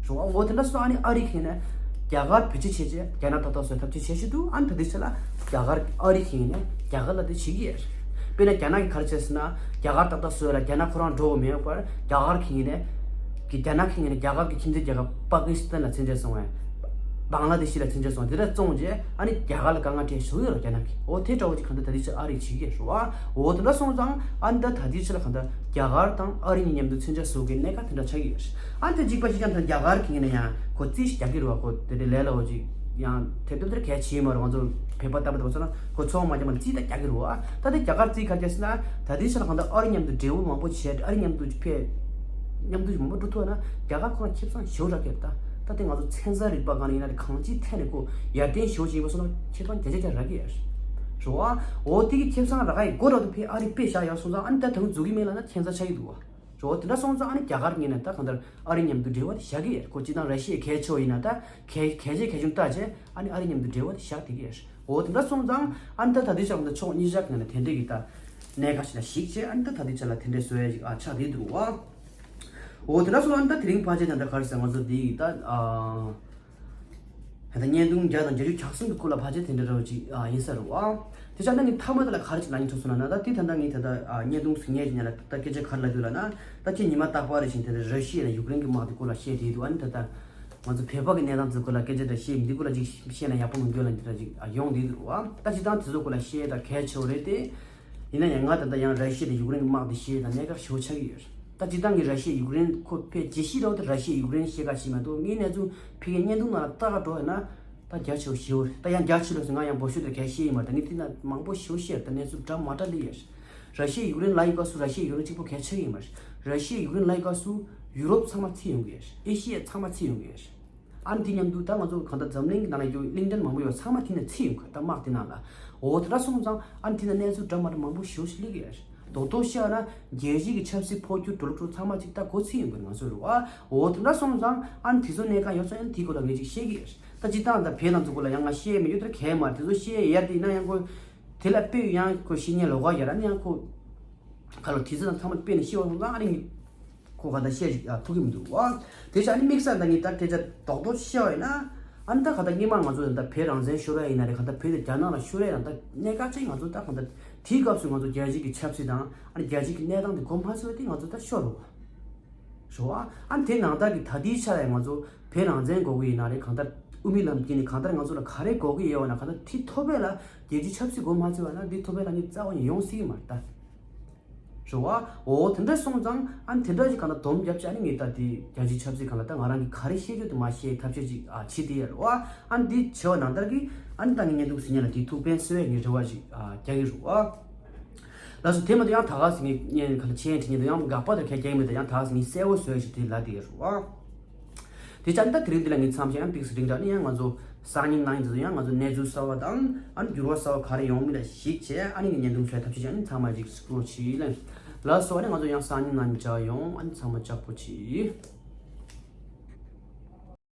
རེད་བ། འོ་དེ་འདྲ་སོང་ཨ་ནི་ཨ་རི་གིས་ནས་རྒྱ་གར་བེད་སྤྱོད་བྱས་རྗེས་རྒྱ་ནག་ཏག་ཏག་བཟོ་ཐབས་ཅིག་བྱེད་བཞིན་འདུག་ཨ་ནི་ད་ལྟའི་ཆར་ལ་རྒྱ་གར་ཨ་རི་གིས་ནས་རྒྱ་གར་ལ་དེ་བྱེད་ཀྱི་ཡོད་རེད། དཔེར་ན་རྒྱ་ནག་གིས་ག་རེ་བྱས་ཟེར་ན་རྒྱ་གར་ཏག་ཏག་བཟོས་ལ་རྒྱ་ནག་ཁོ་རང་འགྲོ་དགོས་མེད་པར་རྒྱ་གར་གིས་ནས་ཀྱི་རྒྱ་ནག་གིས་ནས་རྒྱ་གར་གྱི་ཁྱིམ་མཚེས་རྒྱལ་ཁབ་པ་ཀི་སི་ཐན་ལ་མཚོན་ཆ་བཙོང་བས། བང་ལ་དེ་ཤི་ལ་མཚོན་ཆ་བཙོང་དེ་འདྲ་བཙོང་རྗེས་ཨ་ནི་རྒྱ་གར་ལ་དཀའ་ངལ་འཕྲད་བཞིན་ཡོད་རེད་རྒྱ་ནག་གིས། འོ་དེ་འདྲ་བོ་ཅིག་གང་ལྟར་ད་ལྟའི་ཆར་ཨ་རི་གིས་བྱེད་ཀྱི་ཡོད་རེད་བ། འོ་དེ་འདྲ་སོང་ཙང་ཨ་ནི་ད་ད་ལྟའི་ཆར་གང་ལྟར་རྒྱ་གར་དང་ཨ་རི་གཉིས་མཉམ་དུ་མཚོན་ཆ་བཟོ་གི་གནད་འགག་དེ་འདྲ་ཆགས་ཀྱི་ཡོད་རེད། ཨ་ནི་ད་གཅིག་པ་གཅིག་རྐྱང་ད་རྒྱ་གར་གྱི་ངོས་ནས་ཡང་ཁོ་རྩིས་ཤིག་རྒྱག་གི་རེད་བ། ཁོ་དེ་འདྲའི་ལས་སླ་བོ་ཅིག་ཡང་དེབ་དེབ་དེར་གལ་ཆེ་མ་རེད། ང་ཚོ་བོད་པ་ལྟ་བུ་དང་མཚོན་ན་ཁོ་ཚོང་མ་རྒྱབ་ན་རྩིས་ད་རྒྱག་གི་རེད་བ། ད་ལྟ་རྒྱ་གར་རྩིས་ག་རེ་རྒྱག་ཟེར་ན་ད་ལྟའི་ཆར་གང་ལྟར་ཨ་རི་མཉམ་དུ་འབྲེལ་བ་མང་པོ་བྱས། ཨ་རི་མཉམ་དུ་ཕེབས། མཉམ་དུ་མང་པོ་འགྲོ་ཐུབ་ན་རྒྱ་གར་ཁོ་རང་ཁེ་བཟང་ཞེ་པོ་རག་གི་རེད། ད་ད་དེ་ང་ཚོ་ཚན་རྩལ་རིག་པ་སྒང་ནས་ཡིན་ན་རེད། གང་ཅིའི་ཐད་ནས་ཁོ་ཡར་ཐོན་ཞེ་པོ་ཅིག་ཡིན་པ་སོང་ན་ཁེ་བཟང་བརྒྱ་ཆ་བརྒྱ་རག་གི་ཡོད་རེད། རེད་བ། འོ་དེ་གི་ཁེ་བཟང་རག་གི་སྒོ་ར་དུ་ཕེ་ཨ་རི་དཔེ་བཞག་ཡོད་སོང་ཙང་ཨ་ནི་ད་དུང་འཛུགས་ཀྱི་མེད་ལབ་ན་ཁྱད་མཚར་ཆགས་ཀྱི་འདུག་བ། རེད་བ། དེ་འདྲ་སོང་ཙང་ཨ་ནི་རྒྱ་གར་ངོས་ནས་ད་གང་ལྟར་ཨ་རི་མཉམ་དུ་འབྲེལ་བ་དེ་བཞག་གི་ཡོད་རེད། ཁོ་སྤྱིར་བཏང་ར་ཤི་ཡའི་གལ་ཆེ་བ་ཡིན་ན་ད་གལ་གལ་ཆེ་གལ་ཆུང་བལྟས་བྱས་ཨ་ནི་ཨ་རི་མཉམ་དུ་འབྲེལ་བ་དེ་བཞག་བསྡད་ཀྱི་ཡོད་རེད། འོ་དེ་འདྲ་སོང་ཙང་ཨ་ནི་ད་ད་ལྟའི་ཆར་ང་ཚོ་ཕྱོགས་གཉིས་ཆ་གི་ངོས་ནས་དེ་འདྲས་ཀྱི་ད་གནད་འགག་ཞིག་ལ་གཞིགས་བྱས་ཨ་ནི་ད་ད་ལྟའི་ཆར་ལ་དེ་འདྲས་བཟོ་ཡ་ཞིག་ཨ་ཆགས་བསྡད་འདུག་བ། འོ་དེ་འདྲ་སོང་ཙང་ཨ་ནི་ད་དེ་རིང་ཕལ་ཆེར་དེ་འདྲ་ག་རེ་ཟེར་ང་ཚོ་འདི་ཡི་ད་ཨ། ད་བརྙན་ཐུང་བརྒྱ་དང་བརྒྱད་ཅུ་གྱ་གསུམ་གྱི་སྐོར་ལ་ཕལ་ཆེར་དེ་འདྲ་འདྲ་བོ་ཅིག་ཨ་ཡིན་ས་རེད་བ། དེ་ཆ་ནས་ངས་མཐའ་མ་དེ་ལ་ག་རེ་ཅིག་ལབ་སྙིང་བྲོ་སོང་ལབ་ན། ད་དེ་ད་ལྟ་ངས་ད་ལྟ་ཨ་བརྙན་ཐུང་གཟིགས་མཁན་ཅིག་ཡིན་ན་ད་སྐད་ཆ་ག་རེ་ལབ་འདུག་ལབ་ན། ད་ཁྱེད་ཉི་མ་རྟག་པར་རེ་བཞིན་དེ་འདྲ་ར་ཤི་ཡ་དང་ཡུཀ་རེན་གྱི་དམག་དེ་སྐོར་ལ་བཤད་བསྡད་འདུག་ཨ་ནི་ད་ལྟ་ང་ཚོ་བོད་པ་གི་གནས་སྟངས་ཚོའི་སྐོར་ལ་སྐད་ཆ་འདྲ་བཤད་མི་འདི་སྐོར་ལ་ཅིག་བཤད་ན་ཡག་པོ་མི་འདུག་ལབ་འདི་འདྲ་ཅིག་ཨ་ཡོང་བསྡད་འདུག་བ། ད་སྤྱིར་བཏང་དེ་ཚོ་སྐོར་ལ་བཤད་ད་གལ་ཆེ་བ་རེད་དེ། ཡིན་ན་ཡང་ང་ད་ལྟ་ཡང་ར་ཤི་ཡ་དང་ཡུཀ་རེན་གྱི་དམག་དེ་བཤད་ཡོད་ན་གནད་འགག་ཞེ་པོ་ཆགས་ཀྱི་ཡོད། ད་སྤྱིར་བཏང་གི་ར་ཤི་ཡ་ཡུཀ་རེན་ཁོ་ཕལ་ཆེར་ཞི་འགྲོ་དེ་ར་ཤི་ཡ་ཡུཀ་རེན་བཤད་ག་ཞིག་མ་གཏོགས་ངའི་གནས་ཚུལ་ཕ་གིའི་བརྙན་ཐུང་ནང་ལ་ལྟ་ག་འགྲོ་ཡོད་ན་ད་རྒྱ་ཆེ་བོ་ཞེ་པོ་རེད། ད་ཡང་རྒྱ་ཆེ་ལོས་ཟེར་ང་ཡང་འབོ་ཤོད་དེ་ག་བཤད་ཡིན་མ་རེད། ད་ངས་དེ་ན་མང་པོ་ཞེ་པོ་བཤད་ད་གནས་ཚུལ་འདྲ་མ་འདྲ་སླེབས་ཡོད། ར་ཤི་ཡ་ཡུཀ་རེན་ལབ་ཡོད་སྐབས་སུ་ར་ཤི་ཡ་ཡུཀ་རེན་གཅིག་པོ་གལ་ཆེ་གི་ཡིན་མ་རེད། ར་ཤི་ཡ་ཡུཀ་རེན་ལབ་ཡོད་སྐབས་སུ་ཡུ་རོབ་ཚང་མ་ཚིག་ཡོང་གི་ཡོད། ཨེ་ཤི་ཡ་ཚང་མ་ཚིག་ཡོང་གི་ཡོད། ཨ་ནི་དེ་མཉམ་དུ་ད་ང་ཚོ་གང་ལྟར་འཛམ་གླིང་གི་ནང་ལ་ཡོད་གླིང་ཕྲན་མང་པོ་ཡོད་ཚང་མ་དེ་ནས་ཚིག་ཡོང་གི་ད་དམག་དེ་ནང་ལ། འོ་དེ་འདྲ་སོང་ཙང་ཨ་ནི་དེ་ན་གནས་ཚུལ་འདྲ་མ་འདྲ་མང་པོ་ཞེ་པོ་ཞིག་སླེབས་ཀྱི་ཡོད་རེད། རྡོག་རྡོག་བཤད་ན་རྒྱལ་སྤྱི་གི་ཆབ་སྲིད་འཕོ་འགྱུར་འགྲོ་ལུགས་འགྲོ་ཚང་མ་ཅིག་ད་གོ་ཚིག་ཡོང་གི་རེད་ང་ཚོ་རེད་བ། འོ་དེ་འདྲ་སོང་ཙང་ཨ་ནི་དེ་ཚོ་གནད་འགག་ཡོད་ཙང་ཨ་ནི་དེའི་སྐོར་ལ་ངས་ཅིག་བཤད་ཀྱི་ཡོད་རེད། ད་སྤྱིར་བཏང་ད་བོད་ནང་ཚོ་སྐོར་ལ་ཡང་ང་བཤད་མི་ཡོད་དེ་གལ་མ་རེད། དེ་ཚོ་བཤད་ཡར་དེ་ཡིན་ན་ཡང་ཁོ་དེ་ལ་དཔེ་ཡང་ཁོ་བཤད་ཉན་ལོགས་ཀ་ཡར་ཨ་ནི་ཡང་ཁོ་ག་ལ་དེ་ཚོ་དང་ཚང་མ་དཔེ་ནས་བཤད་བ་སོང་ཙང་ཨ་ནི་ངས་ཁོ་ག་ད་བཤད་ཅིག་ཨ་ཐུབ་ཀྱི་མི་འདུག་བ། དེ་ཆ་ཨ་ནི་དམིགས་བསལ་ད་ངས་ད་སྐད་ཆ་རྡོག་རྡོག་བཤད་བ་ཡིན་ན་ཨ་ནི་ད་ག་ད་སྔོན་མ་ང་ཚོ་ད་བོད་རང་བཙན་ཤོར་ཡ་ཡིན་ན་རེད། ག་ད་བོད་དེ་རྒྱ་ནག་ལ་ཤོར་ཡ་ཡིན་ན་ད་གནད་འགག་ཅིག་ང་ཚོ་ད་ག་ད་དེའི་སྐབས་སུ་ང་ཚོ་རྒྱལ་སྤྱི་གི་ཆབ་སྲིད་དང་ཨ་ནི་རྒྱལ་སྤྱི་གི་གནས་སྟངས་དེ་གོ་མ་ཚོད་པ་དེ་ང་ཚོ་ད་ཤོར་རོ། རེད་བ། ཨ་ནི་དེ་ནང་ལྟར་གྱི་ད་ལྟའི་ཆ་ལ་ང་ཚོ་བོད་རང་བཙན་དགོས་ཀྱི་ཡིན་ན་རེད། གང་ལྟར་དབུ་མའི་ལམ་སྐྱིད་ནས་གང་ལྟར་ང་ཚོ་ལ་ག་རེ་དགོས་ཀྱི་ཡོད་ན་གང་ལྟར་དེ་ཐོབ་པ་ལ་རྒྱལ་སྤྱིའི་ཆབ་སྲིད་སྒོ་མ་ཚུད་པ་ན་འདི་ཐོབ་པ་ལ་ངས་རྩ་བ་ནས་ཡོང་སྲིད་ཀྱི་མ་རེད་ད། རེད་བ། འོ་དེ་འདྲ་སོང་ཙང་ཨ་ནི་དེ་འདྲ་ཞིག་གང་ལྟར་སྡོམ་བརྒྱབ་བྱས་ཨ་ནི་ངས་ད་དེ་རྒྱལ་སྤྱིའི་ཆབ་སྲིད་གང་ལ་ད་ང་རང་གིས་ག་རེ་ཤེས་རྒྱུ་དེ་མ་ཤེས་ཐབས་ཤེས་ཅིག་ཨ་བྱེད་དེ་ཡོད་རེད་བ། ཨ་ནི་འདི་བྱས་པ་ནང་ལྟར་གྱི་ཨ་ནི་ད་ངས་བརྙན་ཐུང་གཟིགས་མཁན་ལ་དེ་ཐུགས་ཕན་གསོས་ངས་རེ་བ་ཞིག་ཨ་རྒྱག་གི་རེད་བ། ལགས་སོ། དེ་མ་གཏོགས་ཡང་ད་ག་ཟེར་ངས་བརྙན་ག་ལ་ཆེན་དྲི་ཉན་དུ་ཡང་དགག་པ་དང་ཁྱད་རྒྱག་མེད་དུ་ཡང་ད་ག་ཟེར་ངས་གསལ་བོ་བཟོས་ཤིག་དེ་ལ་དེ་རུ་ཨ། དེ་ཆ་ནི་ད་དེ་རིང་འདི་ལ་ངས་མཚམས་བཞག་ཡང་ཏིག་སི་རིང་དྲགས་ནི་ཡང་ང་ཚོ་སང་ཉིན་གནངས་ཉིན་དུ་ཡང་ང་ཚོ་གནས་ཚུལ་གསར་བ་དང་ཨ་ནི་འགྱུར་བ་གསར་བ་ག་རེ་ཡོང་མིན་ལ་གཞིགས་བྱས་ཨ་ནི་ངས་བརྙན་ཐུང་བཟོས་ཐབས་ཤེས་བྱས་ཨ་ནི་ཚང་མ་ཅིག་སྐྱོར་ཅིག་ལ། ལགས་སོ། ཨ་ནི་ང་ཚོ་ཡང་སང་ཉིན་གནངས་ཉིན་མཇལ་ཡོང་། ཨ་ནི་ཚང་མ་ཅག་པོ་ཅིག